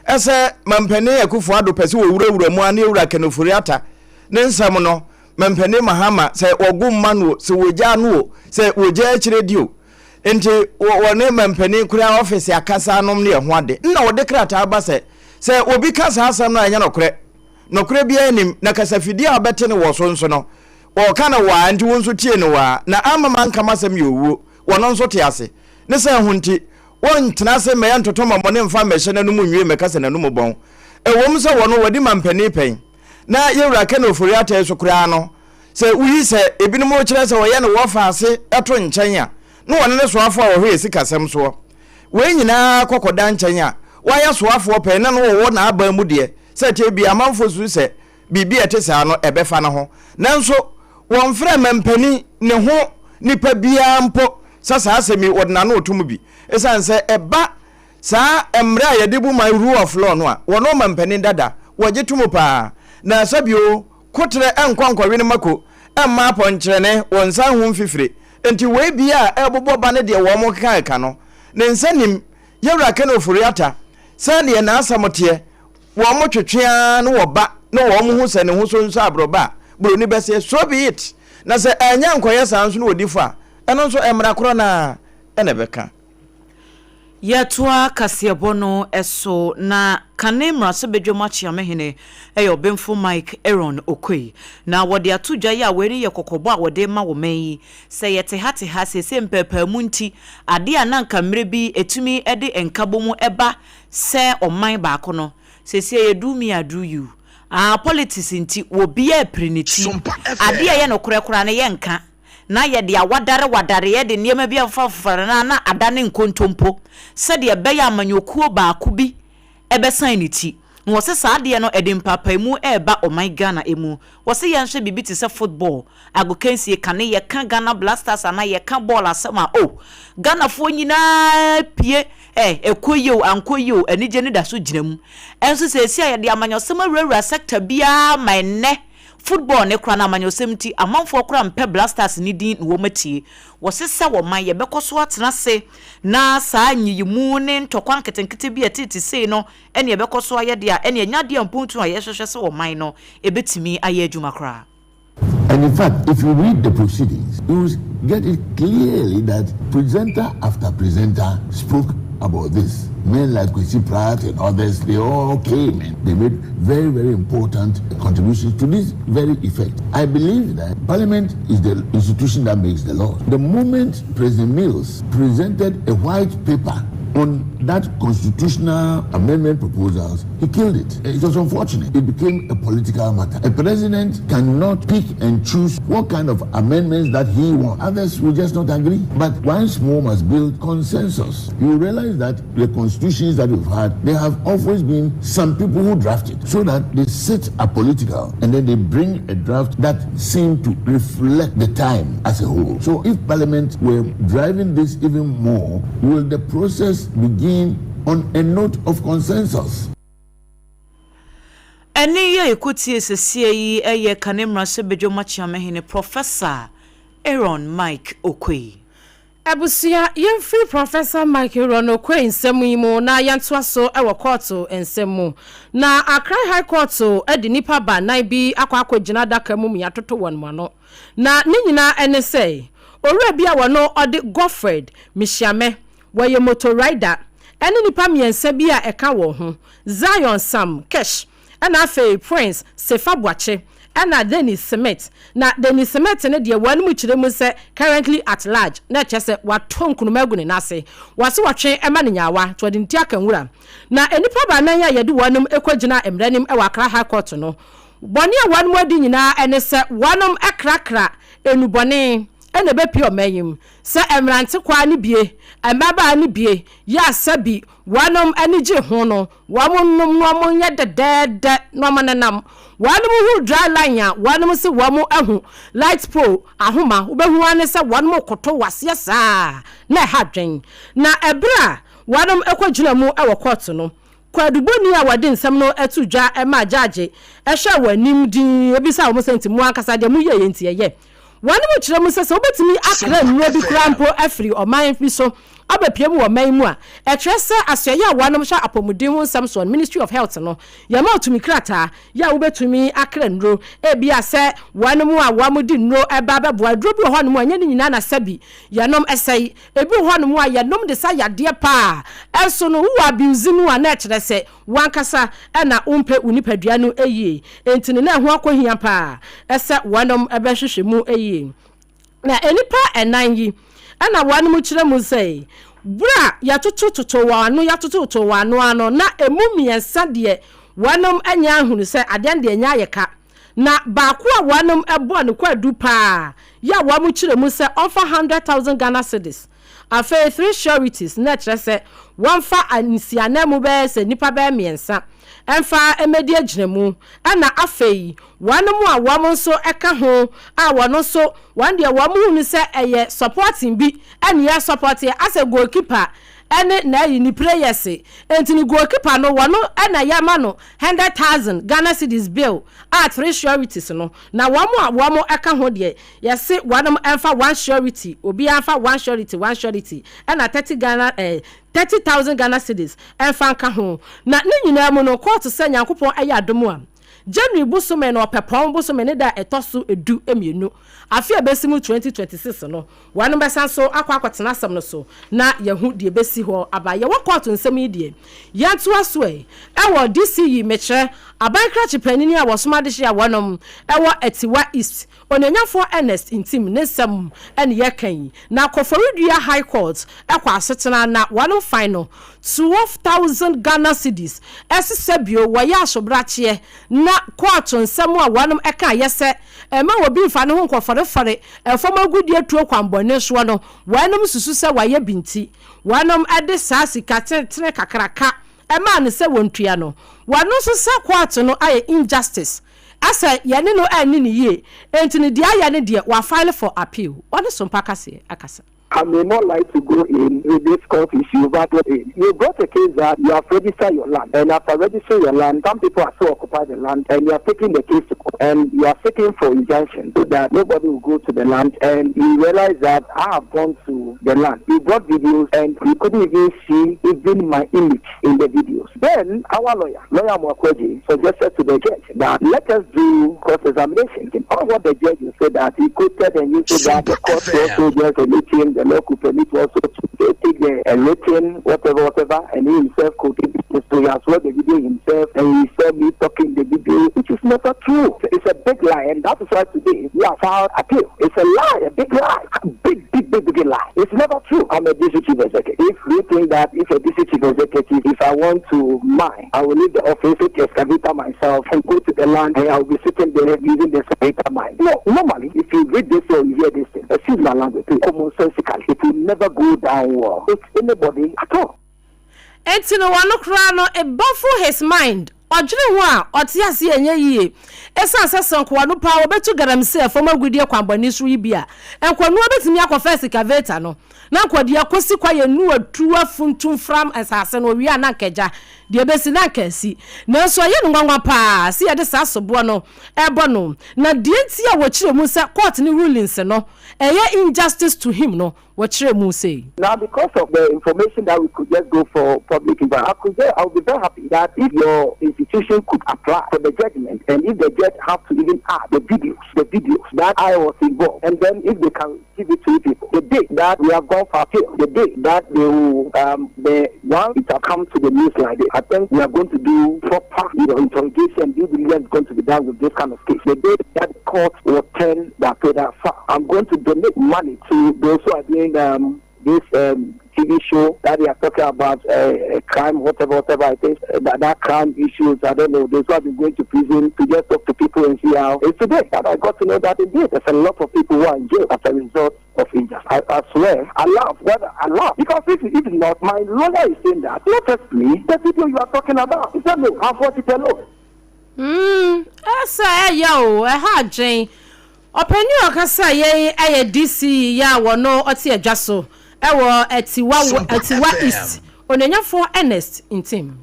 Ɛsɛ Mampanin Akufo Addo pɛ sɛ wɔwurawura mu ara ne Owura Ken Ofori-Atta ne nsɛm no Mampanin Mahama sɛ wɔgo mma no o, sɛ wɔgyaa no o, sɛ wɔgyaa akyire di o. Nti wɔne mampanin koraa ɔfese akasa anom ne ɛho ade. Nna wɔde krataa ba sɛ, sɛ obi ka saa asɛm no a ɛnyɛ nokorɛ. Nokorɛ biara nnim, na kasafidie a wobɛte no wɔ so nso no, wɔka no waa nti wo nso tie no waa. Na amma manka m'asɛm yɛ owuo, wɔno nso te ase. Ne saa ho nti, wɔntena ase mmɛyɛ ntotomɔmmɔne mfa mmɛhyɛ n'anom nwie mmɛka sɛ n'anom bɔn. Ɛwom sɛ wɔno wɔadi mampanin pɛn, na yɛn wura Ken Ofori-Atta yi so koraa no, Sɛ woyi sɛ ebinom rekyerɛ sɛ wɔyɛ no wɔfa ase to nkyɛn a, na wɔne ne soafoɔ a wɔhwɛ yɛ sikasɛm soɔ. Wei nyinaa kɔ kɔda nkyɛn a, wayɛ soafoɔ pɛn na na ɔwɔ n'aban mu deɛ, sɛ ɛteɛ biara amanfoɔ susu sɛ biribi a ɛte saa no ɛbɛfa ne ho. Nanso wɔmfrɛɛ mampanin ne ho nipa biara mpo sɛ saa asɛm yi wɔde n'ano reto mu bi. Ɛsiane sɛ ɛba Saa mmara a yɛde bu man rule of law no a wɔne ɔmampanin dada wɔgye to mu paa. Na sɛbio koterɛ nkɔ nkɔwene mako mma apɔnkyerɛne wɔ nsa ho mfifire. Nti wei bia a ɛrebobɔ ba ne deɛ wɔn keka keka no ne nsa nim Yɛwura Ken Ofori-Atta sɛ deɛ n'asɛm teɛ wɔn twetwe ara na wɔba na wɔn hu sɛ ne ho so nso aborɔba a buroni bɛseɛ so be it. Na sɛ annya ankɔyɛ saa nso na wɔdi fɔ a ɛno nso mmara korɔ no ara na ɛbɛka. Yɛtoa kaseɛbɔ no so na kane mmarahyɛbadwam akyeamehene yɛ Ɔbenfo Mike Aaron Oquaye. Na wɔde ato dwa yi a wei no yɛ kɔkɔbɔ a wɔde rema wɔ man yi sɛ yɛte ha te ha seesei mpɛɛpɛɛmu nti adeɛ a na anka mmerɛ bi ɛtumi de nkabom ba sɛ ɔman baako no seesei ɛyɛ do me I do you. Aa politics nti obiara repere ne ti. Adeɛ a ɛyɛ nokorɛ koraa no yɛnka. na yɛde awadarewadareɛ de nneɛma bi afofafofare no a na adane nkontompo sɛdeɛ ɛbɛyɛ a amanyɔkuo baako bi bɛsan ne ti. Na wɔse saa adeɛ no ɛde mpaapaemu reba ɔman Ghana mu. Wɔse yɛnhwɛ biribi te sɛ football, agokansie, kane yɛka Ghana Blasters anaa yɛka bɔɔl asɛm a oh Ghanafoɔ nyinaa pue eh ɛkɔ yie o ankɔ yie o anigye no da so gyina mu. Ɛnso seesei a yɛde amanyɔsɛm awurawura sector biara ma ɛnnɛ Football ne koraa no amanyɔsɛm nti amanfoɔ koraa mpɛ Blasters no din na wɔn atie. Wɔse sɛ wɔman yɛbɛkɔ so atena ase na saa nyiyimu ne ntɔkwa nketenkete bi a ɛtete sei no ɛne ɛbɛkɔ so ayɛ deɛ a ɛne ɛnyɛ adeɛ a mpuntuo a yɛhwehwɛ sɛ ɔman no ɛbɛtumi ayɛ adwuma koraa. And in fact, if you read the proceedings, you will get it clearly that presenter after presenter spoke about this. Men like Kwesi Pratt and others, they all came and they made very, very important contributions to this very effect. I believe that Parliament is the institution that makes the law. The moment President Mills presented a white paper on that constitutional amendment proposals, he killed it. It was unfortunate. It became a political matter. A president cannot pick and choose what kind of amendments that he wants. Others will just not agree. But once more must build consensus. You realize that the constitutions that we've had, there have always been some people who draft it so that they sit apolitical and then they bring a draft that seemed to reflect the time as a whole. So if Parliament were driving this even more, will the process begin on a note of consensus? Ɛnne yi a yɛkɔtiee seseɛ yi yɛ Kane Mmarahyɛbadwam Akyeamehene Professor Aaron Mike Oquaye. Abusua, yɛmfiri Professor Mike Aaron Oquaye nsɛm yi mu na yɛntoa so wɔ kɔɔto nsɛm mu. Na Accra High Court de nnipa baanan bi akɔ akɔgyina adaka mu ma yɛatoto wɔn ano. Na ne nyinaa ne sɛ, owura bi a wɔno ɔde Godfred Mishiamɛ, wɔyɛ motor rider, ɛne nnipa mmiɛnsa bi a ɛka wɔn ho, Zion Sam Kesh, ɛna afei Prince Sefa Boakye, ɛna Dennis Smith. Na Dennis Smith no deɛ wɔn kyerɛ mu sɛ currently at large, na ɛkyerɛ sɛ watɔ nkunuma agu ne nan ase. Wɔse wɔtwe ma no nyaawa, nti wɔde ne ti aka nwura. Na nnipa baanan a yɛde wɔn kɔgyinaa mmara anim wɔ Accra High Court no, Bɔne a wɔnom adi nyinaa ne sɛ wɔnom krakra nnubɔne na ɛbɛpue ɔman yi mu. Sɛ mmerantekwaa no bie, mmabaa no bie, yɛ a sɛbi wɔnom ani gye ho no, wɔnom nom na wɔn yɛ dɛdɛɛdɛ na wɔn nenam. Wɔnom hu dry line a, wɔnom se wɔn ahu light pole ahoma, wobɛhu ara ne sɛ wɔnom koto wɔ aseɛ saa na ɛha adwen. Na ɛberɛ a. wɔnom kɔgyina mu wɔ kɔɔto no. Kwaadubɔni a wɔde nsɛm no too dwa maa gyaagye hwɛɛ wɔn anim dinn bisaa wɔn sɛ, Nti mo ankasa deɛ moyɛeɛ nti ɛyɛ? Wɔnom kyerɛ mu sɛ sɛ wobɛtumi akra nnuro bi koraa mpo afiri ɔman bi so abɛpue mu wɔ ɔman yi mu a, ɛkyerɛ sɛ asoɛeɛ a wɔnom hwɛ apɔmuden ho nsɛm soɔ no, Ministry of Health no, yɛma wo tumi krataa yɛ a wobɛtumi akra nnuro. Ebia sɛ wɔnom a wɔde nnuro ba bɛboa, aduro bi wɔ hɔnom a ɛnyɛ ne nyinaa na sɛbi yɛnom sɛe. Ebi wɔ hɔnom a yɛnom de sa yadeɛ paa, nso no wowɔ abuse no a na ɛkyerɛ sɛ wankasa na wompɛ wo nipadua no yie. Enti no na ɛho akɔhia paa sɛ wɔnom bɛhwehwɛ mu yie. Na nnipa ɛnan yi na wɔnom kyerɛ mu sɛ berɛ a yɛtoto totoo wɔn ano yɛatoto totoo wɔn ano ara no na ɛmu mmiɛnsa deɛ wɔnom anya ahunu sɛ adeɛ no deɛ ɛnyɛ ayɛ ka. Na baako a wɔnom bɔɔ no kwaadu paa yɛ a wɔn kyerɛ mu sɛ ɔmfa 100,000 Ghana cedis, afei three sureties na ɛkyerɛ sɛ wɔmfa nsiananmu bɛyɛ sɛ nnipa bɛyɛ mmiɛnsa mfa mmɛdi agyinamu, ɛna afei wɔnom a wɔn nso ka ho a wɔn nso wɔn deɛ wɔn hu no sɛ ɛyɛ supporting bi ɛne yɛ supporteɛ asɛ goalkeeper ɛne n'ayi ne prayers enti no goalkeeper no wɔn ɛna yɛma no 100,000 Ghana cedis bill a three sureties no na wɔn a wɔn ɛka ho deɛ yɛse wɔnom ɛmfa one surety obiara mfa one surety one surety ɛna 30 Ghana eh 30,000 Ghana cedis ɛmfa nka ho na ne nyinaa mu no kɔɔto sɛ Nyankopɔn ɛyɛ adom a January bosome no Ɔpɛpɔn bosome ne da a ɛtɔ so du mmienu afe a ɛbɛsi mu 2026 no Wɔnom bɛsan so akɔ akɔtena asɛm no so na yɛahu deɛ ɛbɛsi hɔ aba. Yɛwɔ kɔɔto nsɛm yi deɛ, yɛntoa so ɛ. Ɛwɔ DC yi, mekyerɛ, aban krakye panini a wɔsom adehye a wɔnom ɛwɔ Atiwa East, Onuonyafoɔ Ernest Ntim ne nsɛm ɛne yɛreka yi. Na Koforidua High Court ɛkɔ asetena na wɔnom fine no 12,000 Ghana cedis ɛsesɛ bio wɔyɛ asobrakyeɛ na kɔɔto nsɛm a wɔnom ɛka yɛ sɛ Mma obi mfa ne ho nkɔfɔrefɔre fam agudeɛ tuo kwammɔne soɔ no, wɔnom susu sɛ wayɛ bi nti, wɔnom de saa sika tentene kakraka maa no sɛ wɔntua no. Wɔno nso sɛ kɔɔto no ayɛ injustice, asɛ yɛne no anni no yie, enti no deɛ ayɛ no deɛ wafile for appeal. Wɔne Sompa Kaseɛ akasa. I may not like to go in with this court issue, but you brought a case that you have registered your land, and after registering your land, some people are still occupying the land, and you are taking the case to court, and you are seeking for injunction so that nobody will go to the land, and you realize that I have gone to the land. You brought videos, and you couldn't even see even my image in the videos. Then our lawyer, Lawyer Mwakweji, suggested to the judge that let us do cross-examination. All what the judge said that he quoted and you said that the court also just a meeting, the law could permit also to take the a written, whatever, whatever, and he himself could give it. So he has read the video himself and he saw me talking the video, which is never true. It's a big lie, and that is why today we have filed appeal. It's a lie, a big lie, a big, big, big, big lie. It's never true. I'm a district chief executive. If you think that if a district chief executive, if I want to mine, I will leave the office, take the excavator myself, and go to the land, and I will be sitting there using the excavator mine. No, normally, if you read this or you hear this thing, excuse my language, commonsensically, it will never go down well with anybody at all. Enti no wɔno koraa no it baffle his mind, ɔdwene ho a ɔte aseɛ ɛnyɛ yie. Ɛsiane sɛ sɛ nkoa no paa wɔbɛtu galamsey fam agudeɛ kwanbɔne so yi bi a, nkoanoa bɛtumi akɔfa excavator no na nka ɔde akɔsi kwaeɛ nu atu afuntum fram nsase no, ɔwie a na anka agya deɛ ɛbɛsi na anka asi. Nanso ɛyɛ no nwanwa paa sɛ yɛde saa soboɔ no rebɔ no. Na deɛ nti a wɔkyerɛ mu sɛ court no rulings no ɛyɛ injustice to him no, wɔkyerɛ mu sei. Now because of the information that we could just go for public info, I could say I would be very happy that if your institution could apply for the judgment and if the judge have to even add the videos, the videos that I was involved, and then if they can give it to you people, the day that we have gone for appeal, the day that they will, um, the once it have come to the news like this, I think we are going to do proper, you know, interrogation, due diligence is going to be done with this kind of case. The day that the court will turn the appeal that far, I'm going to donate money to those who are doing um, this um, TV show that they are talking about uh, crime, whatever, whatever it is, uh, that, that crime issues, I don't know, those who have been going to prison to just talk to people and see how. It's today that I got to know that indeed there's a lot of people who are in jail as a result of injustice. I, I swear, I laugh. Whether I laugh. Because if, if not, my lawyer is saying that, let us play the video you are talking about. He said, no, I've watched it alone. Mm, ɛsɛ ɛyɛ o, ɛha adwen. Ɔpanin a ɔkasa yɛn ɛyɛ DC yi a wɔno ɔte adwa so ɛwɔ Atiwa Atiwa East. Onuonyafoɔ Ernest Ntim.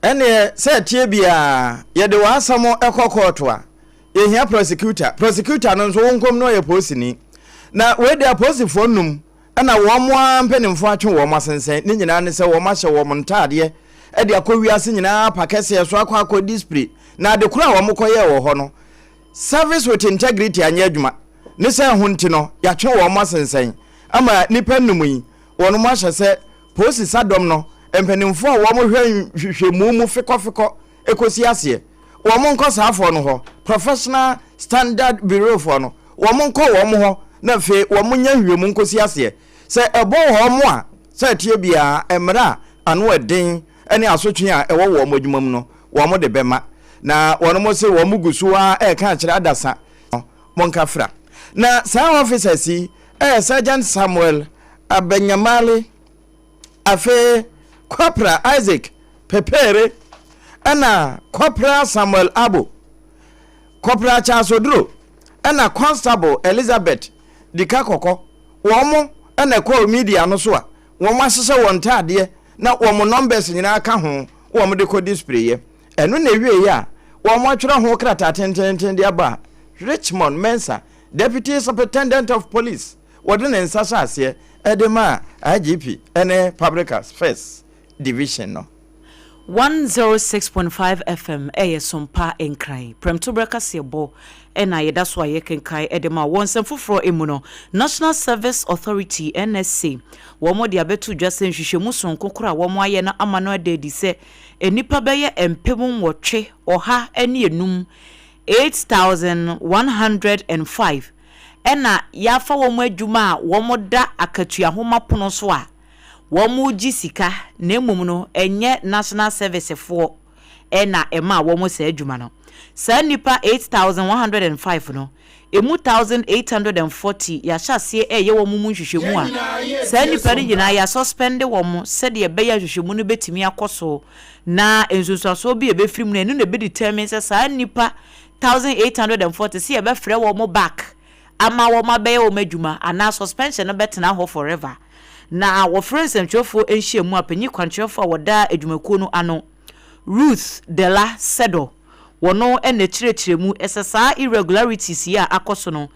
Ɛnneɛ sɛ ɛteɛ biara yɛde w'asɛm kɔ kɔɔto a, yɛhia prosecutor. Prosecutor no nso wo nkom no ɔyɛ polisini. Na wei deɛ apolisifoɔ nnum na wɔn ara mpanimfoɔ atwe wɔn asensɛn. Ne nyinaa ne sɛ wɔahyɛ wɔn ntaadeɛ de akɔ wiase nyinaa pa kɛseɛ so akɔ akɔ display. Na ade korɔ a wɔkɔyɛɛ wɔ hɔ no, service with integrity anyɛ adwuma. Ne sɛ ɛho nti no, yɛatwe wɔn asensɛn ama nnipa nnum yi, wɔn ahyɛ sɛ polisi sadɔm no mpanimfoɔ a wɔhwɛ nhwehwɛmu mu fekɔfekɔ kɔsi aseɛ, wɔn nkɔ saa foɔ no hɔ, Professional Standard Bureau foɔ no, wɔn nkɔ wɔn hɔ na afei wɔn nyɛ nhwehwɛmu nkɔsi aseɛ. Sɛ ɛbɔ wɔn a, sɛ ɛteɛ biara, mmara a ano ɛden ne asotwe a ɛwɔ wɔn adwuma mu no, wɔn de bɛma. Na wɔn se wɔn gu so ara reka akyerɛ adasa, monka fra. Na saa officers yi yɛ Sergeant Samuel Abenyamale, afei Corporal Isaac Pepere, ɛna Corporal Samuel Abo, Corporal Charles Oduro, ɛna Constable Elizabeth Dika Kɔkɔ. Wɔn na ɛkɔɔ media no so a wɔahyehyɛ wɔn ntaadeɛ na wɔn numbers nyinaa ka ho wɔn de kɔ display-yɛ. Ɛno na ɛwieeɛ a wɔatwerɛ ho krataa tenteenten de aba a Richmond Mensah, Deputy Superintendent of Police, wɔde ne nsa hyɛ aseɛ de maa IGP ne Public Affairs Division no. 106.5 FM ɛyɛ Sompa Nkran prɛmtoberɛ kaseɛbɔ na yɛda so a yɛkenkan de ma wo. Wɔ nsɛm foforɔ mu no, National Service Authority, NSA, wɔn de abɛto dwa sɛ nhwehwɛmu sononko korɔ a wɔn ayɛ no ama no ada adi sɛ nnipa bɛyɛ 8,105, 8,105, ɛna yɛafa wɔn adwuma a wɔda akatua nhoma pono so a wɔregye sika na mmom no ɛnyɛ National Service foɔ na ɛmaa wɔn saa adwuma no. Saa nnipa 8,105 no, ɛmu 1,840 yɛahyɛ aseɛ reyɛ wɔn mu nhwehwɛmu a saa nnipa no nyinaa yɛasɔspɛnde wɔn sɛdeɛ ɛbɛyɛ a nhwehwɛmu no bɛtumi akɔ so na nsunsuansoɔ bi a ɛbɛfiri mu no ɛno na ɛbɛdetermine sɛ saa nnipa 1,840 sɛ yɛbɛfrɛ wɔn back ama wɔn abɛyɛ wɔn adwuma anaa suspension no bɛtena hɔ forever. Na wɔfrɛ nsɛmtwerɛfoɔ nhyiamu a panyin kwankyerɛfoɔ a wɔda adwumakuo no ano, Ruth Dela Sedor, wɔno na ɛkyerɛkyerɛ mu sɛ saa irregularities yi a akɔ so no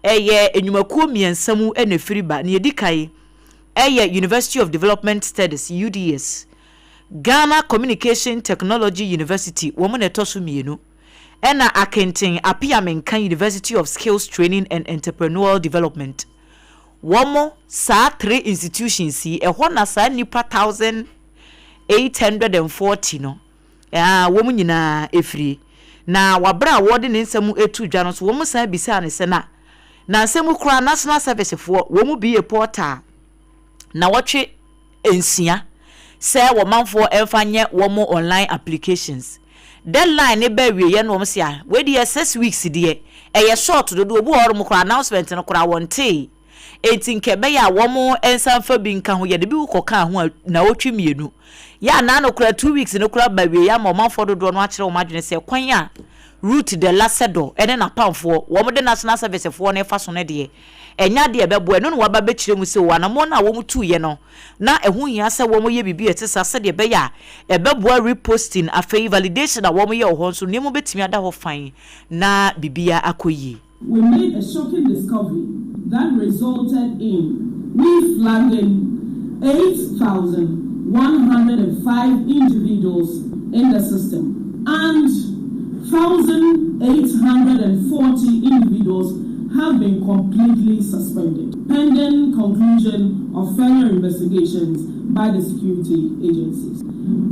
ɛyɛ nnwumakuo mmiɛnsa mu na ɛfiri ba. Nea ɛdi kan ɛyɛ University of Development Studies, UDS, Ghana Communication Technology University, wɔn na ɛtɔ so mmienu. Ɛna Akenten Appiah-Menka University of Skills Training and Entrepreneurial Development. Wɔn saa three institutions yi, ɛhɔ na saa nnipa 1,840 no, aa, wɔn nyinaa ɛfiri. Na wɔ berɛ a wɔde ne nsɛm reto dwa no nso, wɔn san bisaa no sɛ, na nansa mu koraa National Service foɔ, wɔn mu bue portal nnawɔtwe nsia sɛ wɔmanfoɔ mfa nyɛ wɔn online applications. Deadline no ba awieɛ no wɔn se ah wei deɛ 6 weeks deɛ ɛyɛ short dodo, obi wɔ hɔ nom koraa announcement no koraa wɔntee, enti nka ɛbɛyɛ a wɔn nsa mfa bi nka ho, yɛde bi kɔkaa ho a nnawɔtwe mmienu yɛ anaa no koraa 2 weeks no koraa ba awieɛ ama ɔmanfoɔ dodoɔ no akyerɛ wɔn adwene sɛ kwan a Ruth Dela Sedor ne n'apamfoɔ wɔn de National Service foɔ no fa so no deɛ ɛnyɛ adeɛ a ɛbɛboa. Ɛno na wɔaba bɛkyerɛ mu sɛ o anammɔn no a wɔtuiɛ no na ɛho hia sɛ wɔyɛ biribi a ɛte saa sɛdeɛ ɛbɛyɛ a ɛbɛboa reposting, afei validation a wɔyɛ wɔ hɔ nso nneɛma bɛtumi ada hɔ fann na biribiara akɔ yie. We made a shocking discovery that resulted in we flagging 8,105 individuals in the system and 1,840 individuals have been completely suspended pending conclusion of further investigations by the security agencies.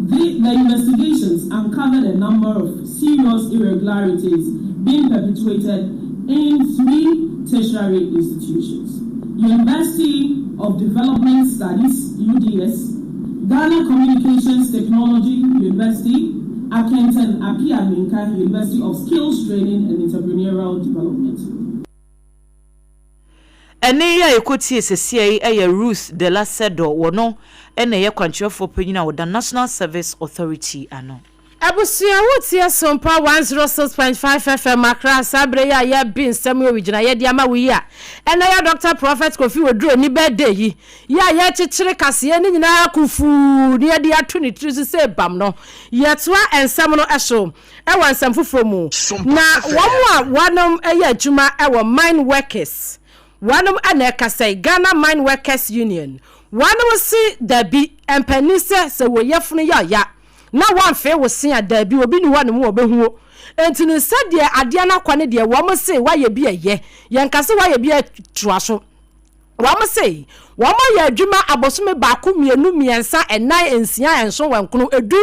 The investigations uncovered a number of serious irregularities being perpetuated in three tertiary institutions: University of Development Studies, UDS, Ghana Communications Technology University, Akenten Appiah-Menka University of Skills Training and Entrepreneurial Development. Ɛnne yi a yɛkɔtie sesia yi yɛ Ruth Dela Sedor, wɔno na ɛyɛ kwankyerɛfoɔ panyin a ɔda National Service Authority ano. Abusua wotie Sompa 106.5 FM Accra saa berɛ yi a yɛbe nsɛm yi owigyina yɛde ama wo yi a ɛnɛ yɛ Dr. Prophet Kofi Oduro ni birthday yi yɛ a yɛkyekyere kaseɛ no nyinaa kufuu ne yɛde ato ne tiri so sɛ bam no yɛtoa nsɛm no so wɔ nsɛm foforɔ mu na wɔn a wɔnom yɛ adwuma wɔ mine workers wɔnom na ɛkasa yi Ghana Mine Workers Union wɔnom se dabi mpanin sɛ sɛ wɔ yafunu yɛ ɔya na wɔamfee wo se a dabi obi ni hɔ nom wɔbɛhu wo enti no sɛdeɛ adeɛ no akɔ no deɛ wɔn se wayɛ bi ɛyɛ yɛnka se wayɛ bi ɛtoa so Wɔn se wɔn ayɛ adwuma abosome baako, mmienu, mmiɛnsa, nnan, nsia, nson, nkono, edu.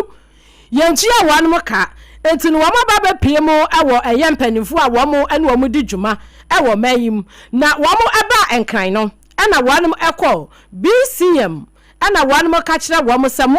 Yɛntua wɔn ka. Enti no wɔn aba abɛpue mu wɔ ɛyɛ mpaninfoɔ a wɔn ne wɔn di dwuma wɔ ɔman yi mu. Na wɔn baa Nkran no, ɛna wɔn kɔɔ BCM ɛna wɔn ka kyerɛ wɔn sɛ mo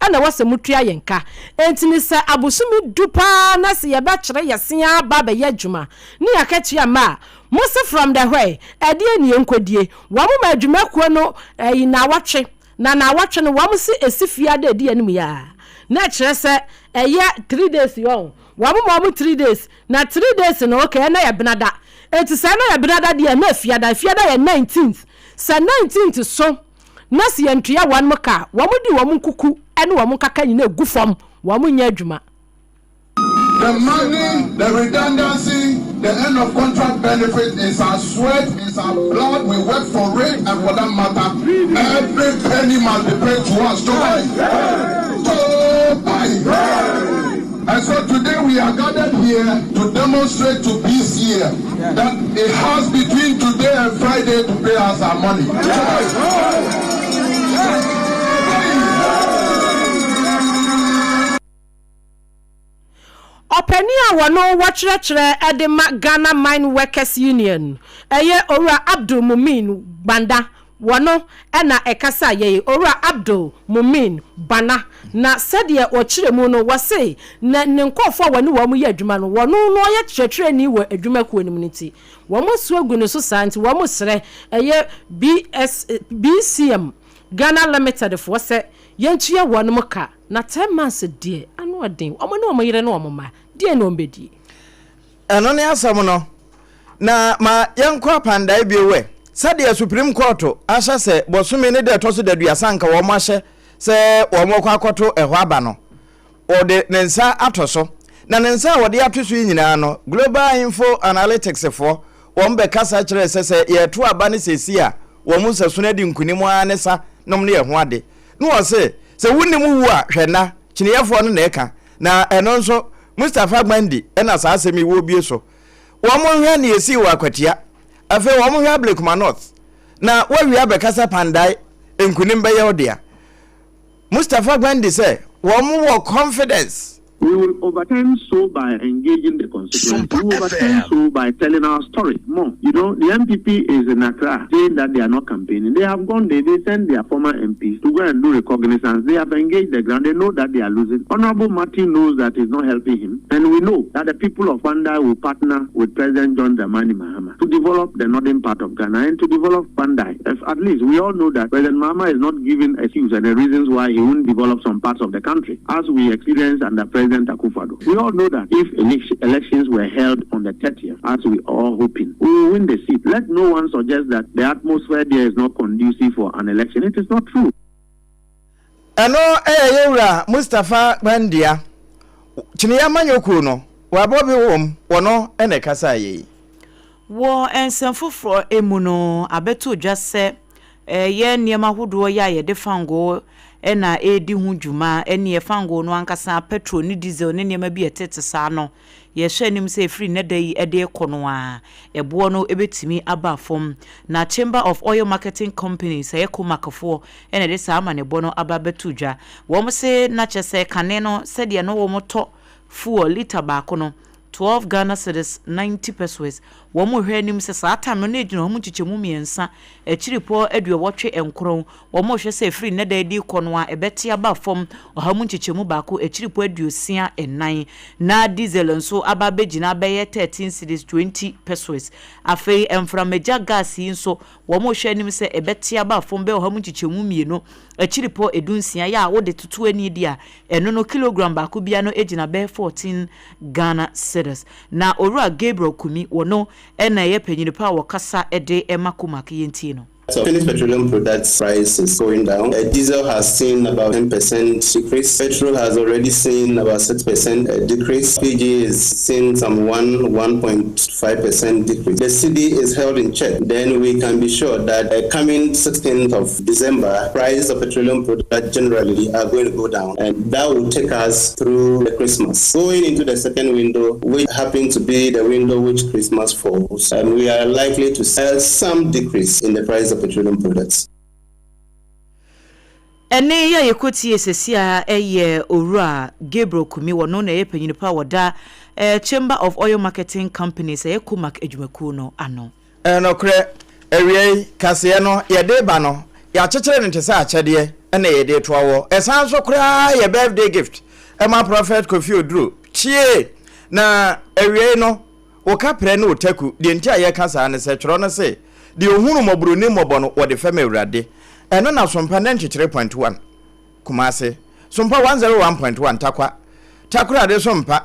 na ɛwɔ sɛ motua yɛn ka. Enti no sɛ abosome du paa na sɛ yɛbɛkyere yɛn se ara ba abɛyɛ adwuma ne yɛn akatua mma a, mo se from the where? Ɛdeɛn ne yɛnkɔdie? Wɔn ma adwumakuo no ɛyi naawɔtwe, na naawɔtwe no wɔn se ɛsi fiada a ɛdi anim yi ara. Na ɛkyerɛ sɛ ɛyɛ three days ɔn, wɔn ma wɔn three days, na three days no okay ɛnɛ yɛ benada, enti sɛ ɛnɛ yɛ benada deɛ na fiada, fiada yɛ nineteenth, sɛ nineteenth so na sɛ yɛntua wɔn ka a, wɔde wɔn nkuku ne wɔn nkaka nyinaa gu fam, wɔnyɛ adwuma. The money, the redundancy, the end of contract benefit is our sweat, is our blood, we work for it and for that matter, every penny must be paid to us. And so today we are gathered here to demonstrate to BCM that it has between today and Friday to pay us our money. Ɔpanin a wɔno wɔkyerɛkyerɛ de ma Ghana Mine Workers Union, ɛyɛ Owura Abdul Mumin Gbanda, Wɔno na ɛkasa yei, Owura Abdul Mumin Bana, na sɛdeɛ ɔkyerɛ mu no, wɔse na ne nkorɔfoɔ a wɔne wɔn yɛ adwuma no, wɔno na ɔyɛ kyerɛkyerɛni wɔ adwuma kuo no mu no nti, wɔn asu agu ne so saa nti wɔn srɛ ɛyɛ BS, BCM Ghana Limited foɔ sɛ yɛntua wɔnom ka, na 10 months deɛ ano ɔden, wɔn ne wɔn yere ne wɔn mma, deɛn na wɔn bɛdie? Ɛno ne asɛm no. Na ma yɛnkɔ apandae bio ɛ. Sɛdeɛ Supreme Court ahyɛ sɛ bɔsome ne da ɛtɔ so daduasa anka wɔn ahyɛ sɛ wɔn rekɔ akɔto ɛhɔ aba no, wɔde ne nsa ato so. Na ne nsa a wɔde ato so yi nyinaa no, Global Info Analytics foɔ, wɔn bɛkasa kyerɛɛ sɛ sɛ yɛreto aba no seesei a, wɔn nsasono adi nkunim ara ne sa nom ne ɛho ade. Na wɔse, sɛ wonnim wu a, hwɛ nna, kyiniiɛfoɔ no na ɛka. Na ɛno nso, Mustapha Gbandi na saa asɛm yi wɔrebue so. Wɔn nhwɛ nea esii wɔ Akwatia. Afei wɔn nhwɛ Ablekuma North. Na wɔawie abɛka sɛ Pandae nkunim bɛyɛ wo dea. Mustapha Gbandi sɛ wɔn wɔ confidence. We will overturn so by engaging the constituency. We will overturn so by telling our story more. You know, the NPP is in Accra saying that they are not campaigning. They have gone there. They send their former MPs to go and do recognizance. They have engaged the ground. They know that they are losing. Honorable Martin knows that it's not helping him. And we know that the people of Kpandai will partner with President John Dramani Mahama to develop the northern part of Ghana and to develop Kpandai. If, at least we all know that President Mahama is not giving excuse and the reasons why he won't develop some parts of the country, as we experienced under President Akufo-Addo. We all know that if elections were held on the 30th, as we all hoping, we will win the seat. Let no one suggest that the atmosphere there is not conducive for an election. It is not true. Ɛno yɛ yɛn wura Mustapha Gbandia, Kyiniiɛ amanyɔkuo no, wabɔ bi wom, wɔno na ɛkasaeɛ yi. Wɔ nsɛm foforɔ mu no, abɛto dwa sɛ ɛyɛ nneɛma ahodoɔ yi a yɛde fangoo na ɛredi ho dwuma, ɛneɛ fangoo no ankasa, petrol ne diesel ne nneɛma bi a ɛtete saa no, Yɛhwɛ anim sɛ ɛfiri nnɛ da yi de rekɔ no ara, ɛboɔ no bɛtumi aba fam. Na Chamber of Oil Marketing Companies, ɛyɛ COMAC foɔ na ɛde saa amanebɔ no aba abɛto dwa. Wɔn se na kyerɛ sɛ kane no sɛdeɛ na wɔtɔ fuel litre baako no, 12 Ghana cedis 90 pesewas. Wɔrehwɛ anim sɛ saa tam no na ɛgyina hɔ mu nkyekyɛmu mmiɛnsa akyiripɔ aduɔwɔtwe nkron. Wɔrehwɛ sɛ ɛfiri nnɛ da yi de rekɔ no a ɛbɛte aba fam ɔha mu nkyekyɛmu baako akyiripɔ 64 na diesel nso aba abɛgyina bɛyɛ 13 cedis 20 pesewas. Afei mframagya gas yi nso Wɔrehwɛ anim sɛ ɛbɛte aba fam bɛyɛ ɔha mu nkyekyɛmu mmienu, akyiripɔ dunsia, yɛ a wode toto ani di a, ɛno no kilogram baako biara no gyina bɛyɛ 14 Ghana cedis. Na Owura Gabriel Kumi, wɔno na ɛyɛ panyini pa a wɔkasa de ma COMAC, yɛntie no. So finished petroleum products price is going down. Uh, diesel has seen about 10% decrease. Petrol has already seen about 6% uh, decrease. PG is seen some 1, 1.5% decrease. The cedi is held in check. Then we can be sure that uh, coming 16th of December, prices of petroleum products generally are going to go down. And that will take us through the Christmas. Going into the second window, which happens to be the window which Christmas falls, and we are likely to see some decrease in the price of petroleum products. Ɛnne yi a yɛkɔtie sɛsi ara yɛ Owura Gabriel Kumi, wɔno na ɛyɛ panyini pa a wɔda Chamber of Oil Marketing Companies, ɛyɛ COMAC adwumakuo no ano. Ɛyɛ nokorɛ, awiei kaseɛ no yɛde reba no, yɛakyekyere no te sɛ akyɛdeɛ na yɛde retoa wɔ. Ɛsan nso koraa yɛ birthday gift ma Prophet Kofi Oduro. Tie! Na awiei no, wo kaprɛ ne wo taku, deɛ nti a yɛreka saa ne sɛ, twerɛ no se, Deɛ ɔhunu mmɔborɔni mmɔbɔ no, wɔde fɛm Awurade. Ɛno na Sompa 93.1, Kumase, Sompa 101.1, Tarkwa, Takoradi Sompa,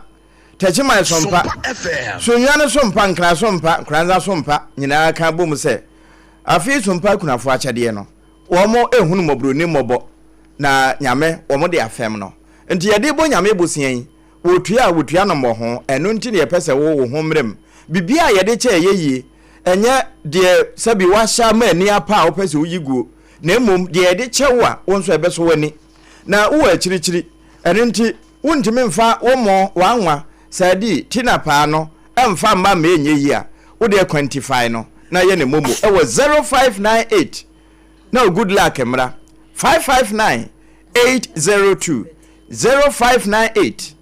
Techiman Sompa, Sunyani Sompa, Nkran Sompa, Nkoranza Sompa nyinaa ka bom sɛ, Afei Sompa akunafoɔ akyɛdeɛ no, wɔn ehunu mmɔborɔni mmɔbɔ, na Nyame wɔn de afɛm no. Nti yɛde bɔ Nyame bosea yi, Wɔtua a, wɔtua no mmɔho. Ɛno nti na yɛpɛ sɛ wo wo ho mmerɛ mu. Biribiara a yɛde kyɛ ɛyɛ yie. Ɛnyɛ deɛ sɛbi woahyɛ ama ani apa a wopɛ sɛ woyi guo, na mmom deɛ yɛde kyɛ wo a, wo nso ɛbɛsɔ w'ani. Na wowɔ akyirikyiri, ɛno nti wontumi mfa wo mo, w'anwa, sardine, tina paa no mfa mma mma ɛnyɛ yie a, wo deɛ quantify no na yɛ no momo wɔ 0598 na wo good luck mmra 559 802 0598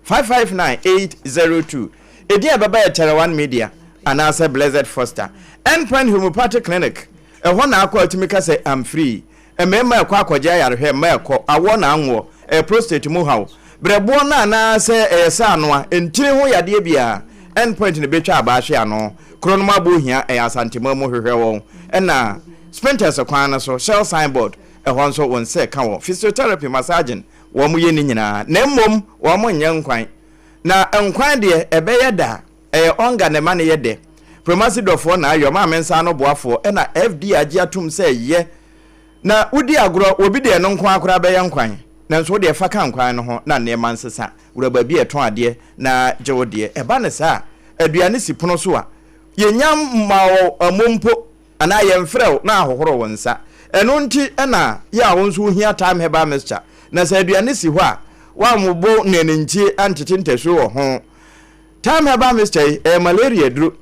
559 802. Edin a ɛbɛba yɛ Terawan Media anaasɛ Blessed Foster. Endpoint Homeopathic Clinic, ɛhɔ na akɔ a tumi ka sɛ I'm free. Mmarima ɛkɔ akɔgye ayarehwɛ, mmaa ɛkɔ, awoɔ na anwoɔ, ɛyɛ prostate mu haw, berɛboɔ no anaasɛ ɛyɛ sɛ anoa, ntini ho yadeɛ biara, Endpoint na ɛbɛtwa abaa ahwe ano. Kronom Abohia, ɛyɛ Asanteman mu, hwehwɛ wɔn. Ɛna Spintex kwan no so, Shell signboard, Ɛhɔ nso wo nsa ɛka wɔn. Physiotherapy, massaging, wɔn yɛ ne nyinaa. Na mmom wɔn nyɛ nkwan. Na nkwan deɛ ɛbɛyɛ dɛ a, ɛyɛ ɔnga na ɛma no yɛ dɛ. Promasi dɔfoɔ na ayɔ, maame nsa ano boafoɔ ɛna FDA agye atom sɛ ɛyɛ. Na wodi agorɔ, obi deɛ ɛno nko ara koraa bɛyɛ nkwan. Nanso wo deɛ fa ka nkwan no ho na nneɛma nsesa. Wura baabi a ɛtɔn adeɛ na gye wo deɛ. Ɛba no saa a, aduane si pono so a, yɛnnya mmaa wo ɛmo mpo. Anaa yɛmfrɛ wo na ahohoro wo nsa. Ɛno nti na yɛ a wo nso wohia Thyme Herbal Mixture. Na sɛ aduane si hɔ a, woammobo nnuanentie antete ntasuo wɔ ho. Thyme Herbal Mixture yi, ɛyɛ malaria aduro,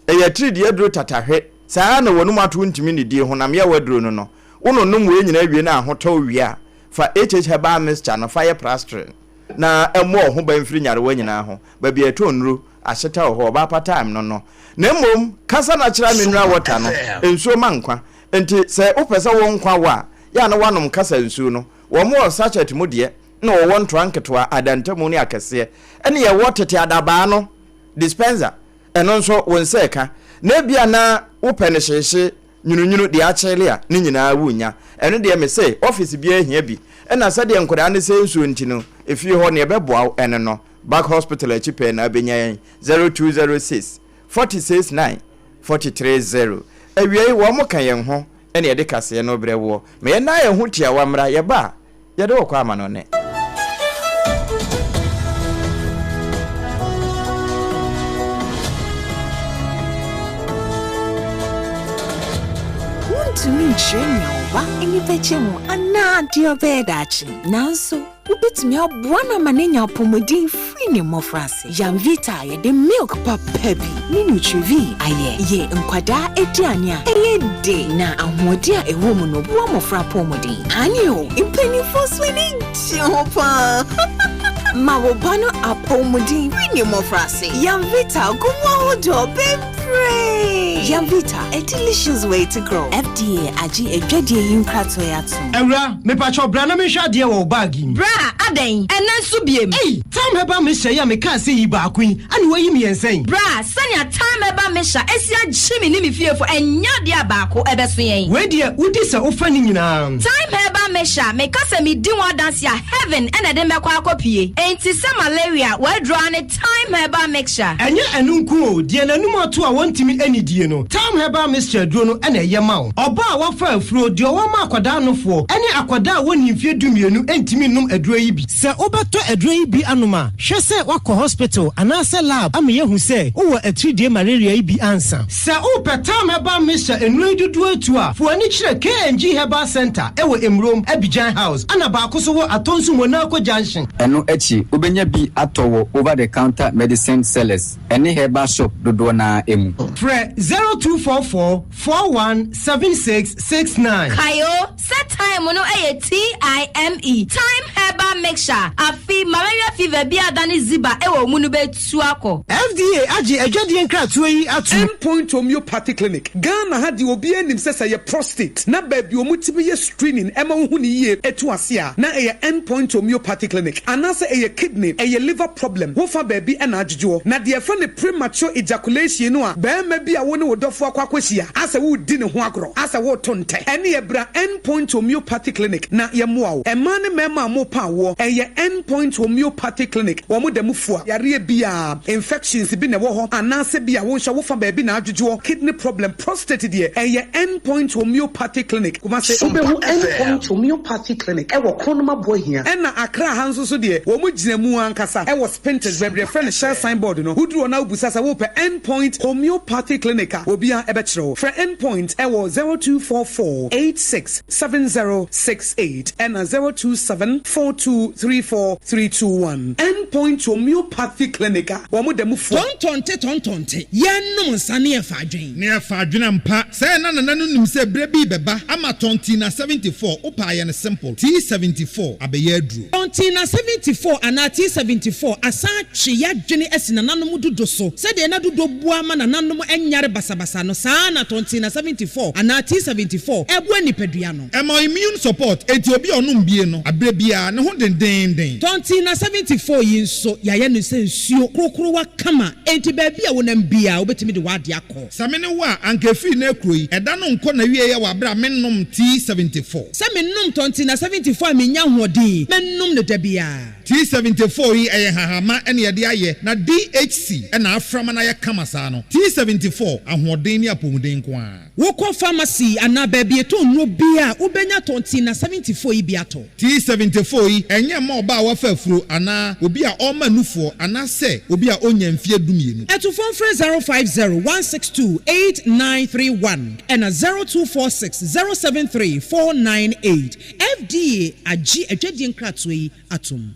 ɛyɛ atiridii aduro tatahwe, saa ara na w'anum ato wontumi nnidie, honam yaw aduro no no. Wononom wei nyinaa wie na ahotɔ wo wie a, fa HH Herbal Mixture no fa yɛ prastrin na ɛmmɔ wo ho ban mfiri nyarewa nyinaa ho. Baabi a yɛtɔn nnuro, ahyeta wɔ hɔ, ɔbaa pa time no no. Na mmom kasa natural mineral water no, nsuo ma nkwa. Nti sɛ wopɛ sɛ wo nkwa wɔ a, yɛ a na woanom kasa nsuo no. Wɔn wɔ sachet mu deɛ, na wɔwɔ ntoa nketewa, adantamu ne akɛseɛ. Ɛne yɛwɔ tete adabaa no, dispenser, ɛno nso wo nsa ɛka. Na ebia na wopɛ no hyeehye, nwununwunu, deɛ akyele a, ne nyinaa wonnya. Ɛno deɛ mese office biara hia bi. Ɛna sɛdeɛ nkwadaa no sɛe nsuo nti no, efie hɔ neɛ ɛbɛboa wo ɛne no. Back Hospital akyi pɛɛ na abɛnya yɛn 0206 46 9 43 0. Awiei wɔn ka yɛn ho na yɛde kaseɛ no rebrɛ woɔ. Ma yɛnnan yɛn ho tiawa mmra, yɛba a, yɛde wo kɔ amanɔne. Wuntumi nkyerɛ nea wo ba ani bɛgye ho anaa deɛ ɔbɛyɛ daakye, nanso Wobɛtumi aboa no ama no anya apɔmuden firi ne mmɔfraase. Yamvita a yɛde milk papa bi ne Nutrivie ayɛ yɛ nkwadaa aduane a ɛyɛ dɛ na ahoɔden a ɛwɔ mu no boa mmɔfra apɔmuden. Aane o, mpanimfoɔ nso ani gye ho pa ara. Ma wo ba no apɔmuden firi ne mmɔfraase. Yamvita gu mu ahodoɔ bebree. bebree! Yamvita, a delicious way to grow. FDA agye adwadie yi nkratoɔ yi atom. Awura, mepakyɛw bra na menhwɛ adeɛ wɔ wo bag yi mu. Bra, adɛn? Ɛnnɛ nso biem? Ei! Thyme Herbal Mixture yi a mekaa sɛ yi baako yi, ane woayi mmiɛnsa yi? Bra, sɛnea Thyme Herbal Mixture asi agye me ne me fiefo, ɛnyɛ adeɛ a baako ɛbɛso yɛn. Wei deɛ, wodi sɛ wofa ne nyinaa. Thyme Herbal Mixture, meka sɛ medi ho adanse a, heaven na ɛde me bɛkɔ akɔpue. Enti sɛ malaria, w'aduro ara ne Thyme Herbal Mixture. Ɛnyɛ ɛno nko o, deɛ n'anum ato a wɔntumi nnidie no, Thyme Herbal Mixture aduro no na ɛyɛ ma wo. Ɔbaa a wafa afuro, deɛ ɔwɔ ma akwadaa nofoɔ, ne akwadaa a wɔnnii mfeɛ dumienu ntumi nnom aduro yi bi. Sɛ wobɛtɔ aduro yi bi anom a, hwɛ sɛ woakɔ hospital anaasɛ lab ama yɛahu sɛ wowɔ atiridie malaria yi bi ansa. Sɛ wopɛ Thyme Herbal Mixture nnuro yi dodoɔ atu a, fa w'ani kyerɛ KNG Herbal Centre wɔ Emurom, Abidjan House, ɛna baako nso wɔ Atonsu Monaco Junction. Ɛno akyi, wobɛnya bi atɔ wɔ over-the-counter medicine sellers ne herbal shop dodoɔ no ara mu. Frɛ 0244 41 76 69. Kae o, sɛ thyme no yɛ TIME, Thyme Herbal Mixture, afe malaria fever bi a adane ziba wɔ wo mu no bɛtu akɔ. FDA agye adwadie nkratoɔ yi atom. End Point Homeopathy Clinic, Ghana ha deɛ obiara nim sɛ sɛ ɛyɛ prostate na baabi a wɔtumi yɛ screening ma wohu no yie tu ase a, na ɛyɛ End Point Homeopathy Clinic. Anaasɛ ɛyɛ kidney, ɛyɛ liver problem, wofa baabi na adwodwoɔ. Na deɛ yɛfrɛ no premature ejaculation no a barima bi a wo ne wo dɔfoɔ akɔ akɔhyia asɛ woredi ne ho agorɔ, asɛ woreto ntɛ, ɛneɛ bra End Point Homeopathy Clinic na yɛmmoa wo. Mmaa ne mmarima a morepa awoɔ, ɛyɛ End Point Homeopathy Clinic, wɔn da mu fua. Yareɛ biara, infections bi na ɛwɔ hɔ anaasɛ bi a wo nso wofa baabi na adwodwoɔ, kidney problem, prostate deɛ, ɛyɛ End Point Homeopathy Clinic, Kumasi. Wobɛhu End Point Homeopathy Clinic wɔ Kronum Aboahia. Ɛna Accra ha nso so deɛ, wɔn gyina mu ankasa wɔ Spintex, baabi a yɛfrɛ no Shell sign board no. Woduru hɔ na wobisa sɛ wopɛ End Point Homeopathy Clinic a, obiara bɛkyerɛ wo. Frɛ End Point wɔ 0244 86 70 68 ɛna 027 42 34 321. End Point Homeopathy Clinic a wɔn da mu fua. Tɔntɔnte tɔntɔnte, yɛnnom nsa ne yɛfa adwen. Ne yɛfa adwen ampa. Sɛɛ na Nana no nim sɛ berɛ bi rebɛba ama Tɔntina 74, wopɛ a yɛ no simple, T74 abɛyɛ aduro. Tɔntina 74 anaa T74 asan atwe y'adwene asi nananom dodo so. Sɛdeɛ na dodo boa ma nananom nyare basabasa no, saa ara na Tɔntina 74 anaa T74 boa nipadua no. Ɛma immune support, enti obi a ɔnom bie no, aberɛ biara, ne ho dendeenden. Tɔntina 74 yi nso, yɛayɛ no sɛ nsuo korokorowa kama, enti baabi a wonam biara, wobɛtumi de w'adeɛ akɔ. Sɛ me ne wo a, anka ɛfiri nnɛ rekuro yi, ɛda no nkɔ n'awieɛ wɔ aberɛ a mennom tea 74. Sɛ menom tɔntina 74 a mennya ahoɔden, mɛnom no da biara. Tea 74 yi, ɛyɛ nhahamma na yɛde ayɛ, na DHC na afra ma no ayɛ kama saa no. Tea 74, ahoɔden ne apɔmuden nko ara. Wokɔ pharmacy anaa baabi yɛtɔn nnuro biara a, wobɛnya tɔntina 74 yi bi atɔ. T74 yi, ɛnyɛ mma ɔbaa a wafa afuro anaa obi a ɔrema nufoɔ anaasɛ obi a ɔnnya mfeɛ dumienu. Atufoɔ mfrɛ 050 162 8931 ɛna 0246 073 498. FDA agye adwadie nkratoɔ yi atom.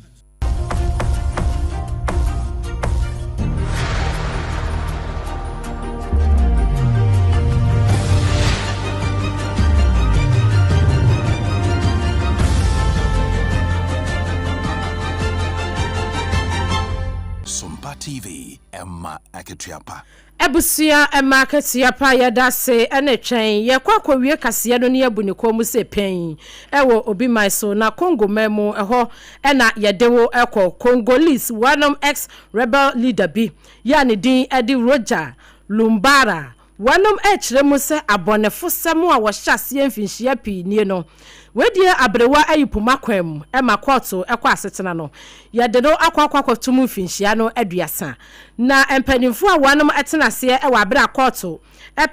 Sompa TV, ɛma akatua pa. Abusua ɛma akatua pa yɛdase ɛne twɛn yɛkɔ akɔwie kaseɛ no ne abu ne kɔn mu sɛ pɛn ɛwɔ obi man so na Congo man mu ɛhɔ ɛna yɛde wo ɛkɔ Congolese wɔnom ex rebel leader bi yɛ a ne din ɛde Roger Lumbara wɔnom ɛkyerɛ mu sɛ abɔnefo sɛm a wɔhyɛ aseɛ mfinhyia pii nie no Wadie aberewa ayi poma kwan mu ma kɔɔto kɔ asetena no, yɛde no akɔ akɔ akɔto mu mfinhyia no aduasa. Na mpaninfoɔ a wɔnom tena aseɛ wɔ abere a kɔɔto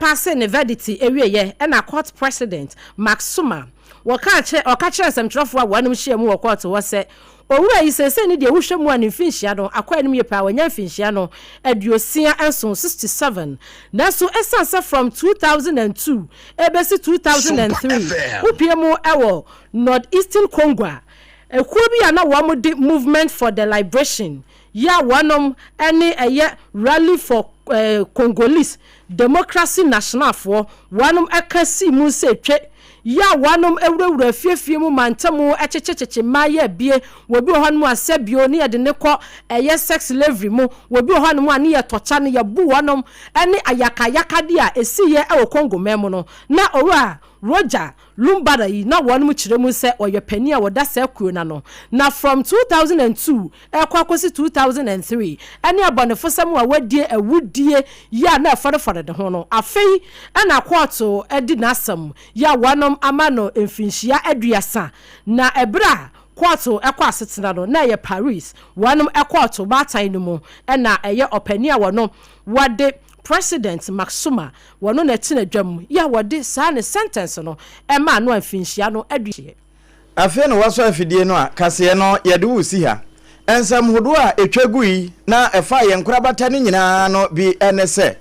paase ne verditi wieɛ na court president Mark Suma wɔkaa kyerɛ ɔka kyerɛɛ nsɛmtwerɛfoɔ a wɔnom hyia mu wɔ kɔɔto hɔ sɛ Owura yi seesei ne deɛ wohwɛ mu a ne mfinhyia no akɔ anim yie paa, wanya mfinhyia no 67, 67, nanso ɛsiane sɛ from 2002 ɛrebɛsi 2003 wopue mu wɔ North Eastern Congo a ekuo bi a na wɔn de Movement for the Liberation yi a wɔnom ne ɛyɛ Rally for Congolese Democracy Nationalfoɔ wɔnom ka sii mu sɛ twe. Yɛ a wɔnom wurawura afiefie mu mantamu kyekyekyekye mmaa yɛ abie, wɔ bi wɔ hɔnom a sɛbio ne yɛde no kɔ ɛyɛ sex slavery mu, wɔ bi wɔ hɔnom a ne yɛ tɔkya no yɛbu wɔnom ne ayakayakadeɛ a ɛsiiɛ wɔ Congo man mu no. Na Owura Roger Lumbala yi na wɔnom kyerɛ mu sɛ ɔyɛ panin a wɔda saa kuo no ano. Na from 2002 rekɔ akɔsi 2003 ne abɔnefosɛm a wadie awudie yi a na ɛfɔrefɔre ne ho no, afei na kɔɔto adi n'asɛm yi a wɔnom ama no mfinhyia aduasa. Na ɛberɛ a kɔɔto kɔ asetena no na ɛyɛ Paris wɔnom kɔɔto baatan no mu na ɛyɛ ɔpanin a wɔno wɔde President Maxuma wɔno na ɛtena dwam yi a wɔde saa ne sentence no maa no a mfinhyia no aduasa. Afei na woasɔ afidie no a, kaseɛ no yɛde wo resi ha. Nsɛm hodoɔ a ɛtwa gui na ɛfaa yɛn nkorabata no nyinaa no bi ne sɛ,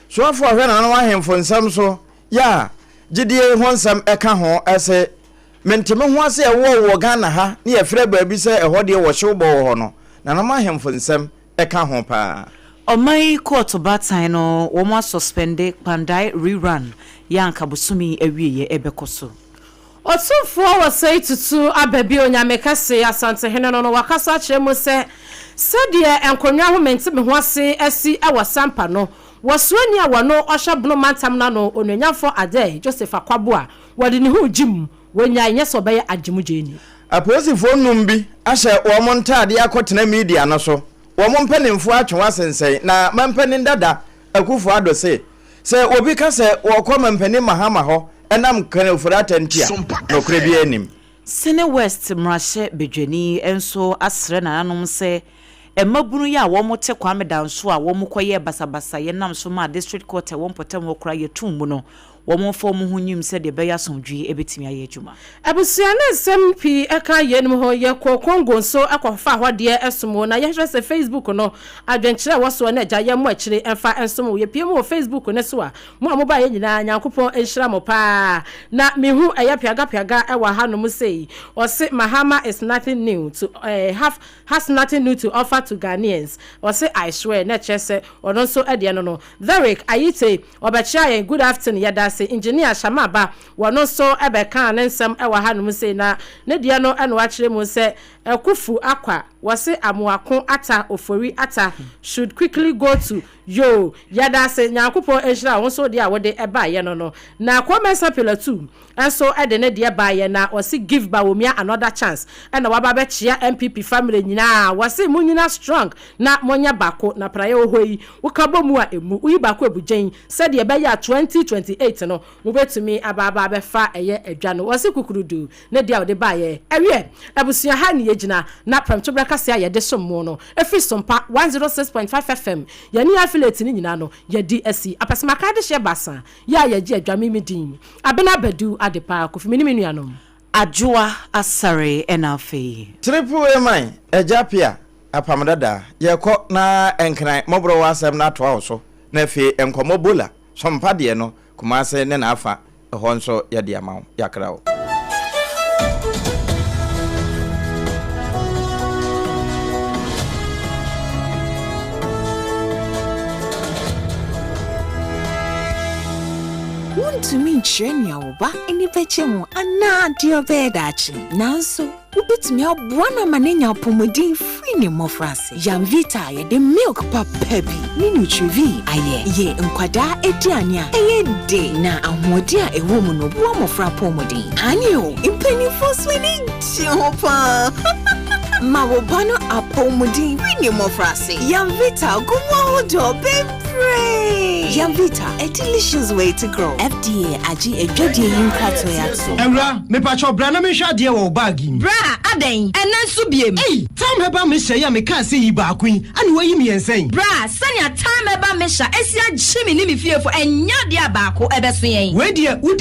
Soafoɔ a ɔhwɛ nananom ahemfo nsɛm so yɛ a gyedie ho nsɛm ka ho se, Mente me ho ase a ɛwowɔ wɔ Ghana ha ne yɛfrɛ baabi sɛ ɛhɔ deɛ wɔhyew bɔ wɔ hɔ no, nananom ahemfo nsɛm ka ho paa. Ɔman yi kɔɔto baatan no wɔn asɔspɛnde Kpandai rerun yɛ anka bosome yi awieɛ ɛbɛkɔ so. Otumfoɔ Osei Tutu Ababi Onyame Kɛse Asantehene no no wakasa akyerɛ mu sɛ sɛdeɛ nkonnwa ho mente me ho ase asi wɔ Sampa no wɔ suani a wɔno ɔhwɛ Bono mantam no ano Onuonyamfoɔ Adei Joseph Akwabo a wɔde ne ho regye mu wɔnyae nyɛ sɛ ɔbɛyɛ agyemugyeeni. Apolisifoɔ nnum bi ahyɛ wɔn ntaadeɛ akɔtena media no so, wɔn mpanimfoɔ atwe wɔn asensɛn na mampanin dada Akufo Addo se Sɛ obi ka sɛ wɔkɔ Mampanin Mahama hɔ ɛnam Ken Ofori-Atta nti a, nokorɛ biara nnim. Sene West mmarahyɛ badwani nso asrɛ nananom sɛ mmabunu yi a wɔn te Kwame Danso a wɔn kɔ yɛɛ basabasayɛ nam so maa District Court a ɛwɔ mpɔtam hɔ koraa yɛ tum mu no, wɔn mfa wɔn ho nyim sɛdeɛ ɛbɛyɛ asomdwoeɛ bɛtumi ayɛ adwuma. Abusua no nsɛm pii ka yeinom ho. Yɛkɔɔ Congo nso kɔfaa hɔ deɛ som wo. Na yɛhwɛ sɛ Facebook no adwenkyerɛ a ɛwɔ soɔ no agya yɛn mo akyire mfa nsom wo. Yɛpue mu wɔ Facebook no so a, mo a mobaeɛ nyinaa Nyankopɔn nhyira mo paa. Na mehu ɛyɛ piaga piaga wɔ hanom sei. Ɔse Mahama is nothing new to have has nothing new to offer to Ghanaians. Ɔse I swear na ɛkyerɛ sɛ ɔno nso deɛ no no. Derrick Ayite Ɔbɛkyea yɛn good afternoon yɛdase engineer Shama ba wɔno nso bɛkaa ne nsɛm wɔ ha nom sei na ne deɛ no na wakyerɛ mu sɛ Akufu Akwa wɔse Amoako Atta Ofori Atta should quickly go to yoo yɛdase Nyankopɔn nhyira wo nso deɛ a wode baeɛ no no na Kwame Pilatu nso de ne deɛ baeɛ na ɔse give Bawumia another chance ɛna waba abɛkyea NPP family nyinaa wɔse monyina strong na monyɛ baako na praeɛ wɔ hɔ yi woka bɔ mu a ɛmmu woyi baako ɛbu gyɛn sɛdeɛ ɛbɛyɛ a 2028 no mobɛtumi aba aba abɛfa ɛyɛ adwa no wɔse kukurudu ne deɛ a ɔde baeɛ ɛwiɛ abusua ha ne yɛgyina na prɛmtoberɛ kaseɛ a yɛde som mo no ɛfiri Sompa 106.5 FM yɛne affiliate no nyinaa no yɛdi asi apɛsɛmaka adehyeɛ baasa Yɛ a yɛgye adwa me me din. Abena Badu Adepa Kofi me ne me nuanom. Adwoa Asare ɛna afei. Triple A man, Agya Pia, Apam Dada, yɛkɔ na Nkran mmɔborɔ wɔ asɛm no atoa wo so na afei nkɔmmɔ Bola, Sompa deɛ no, Kumase ne n'afa, ɛhɔ nso yɛde ama wo. Yɛakra wo. Wuntumi nkyerɛ nea wo ba ani bɛgye ho anaa deɛ ɔbɛyɛ daakye, nanso wubetumi aboa no ama no anya apɔwmuden firi ne mmofraase. Yamvita a yɛde milk papa bi ne Nutrivie ayɛ yɛ nkwadaa aduane a ɛyɛ de na ahoɔden a ɛwɔ mu no boa mmofra apɔwmuden. Aane o, mpanyimfo nso ani gye ho paa. Ma wo ba no apɔwmuden firi ne mmofraase. Yamvita gu mu ahodoɔ bebree. Yamvita, a delicious way to grow. FDA agye adwadie yi nkratoɔ yi atom. Awura, mepakyɛw bra na menhwɛ adeɛ wɔ wo bag yi mu. Bra, adɛn? Ɛnnɛ nso biem? Ei! Tam Herbal Mixture yi a mekaa sɛ yi baako yi, ɛna woayi mmiɛnsa yi? Bra, sɛnea Tam Herbal Mixture asi agye me ne me fiefo, ɛnyɛ adeɛ a baako bɛso yɛn. Wei deɛ, wodi.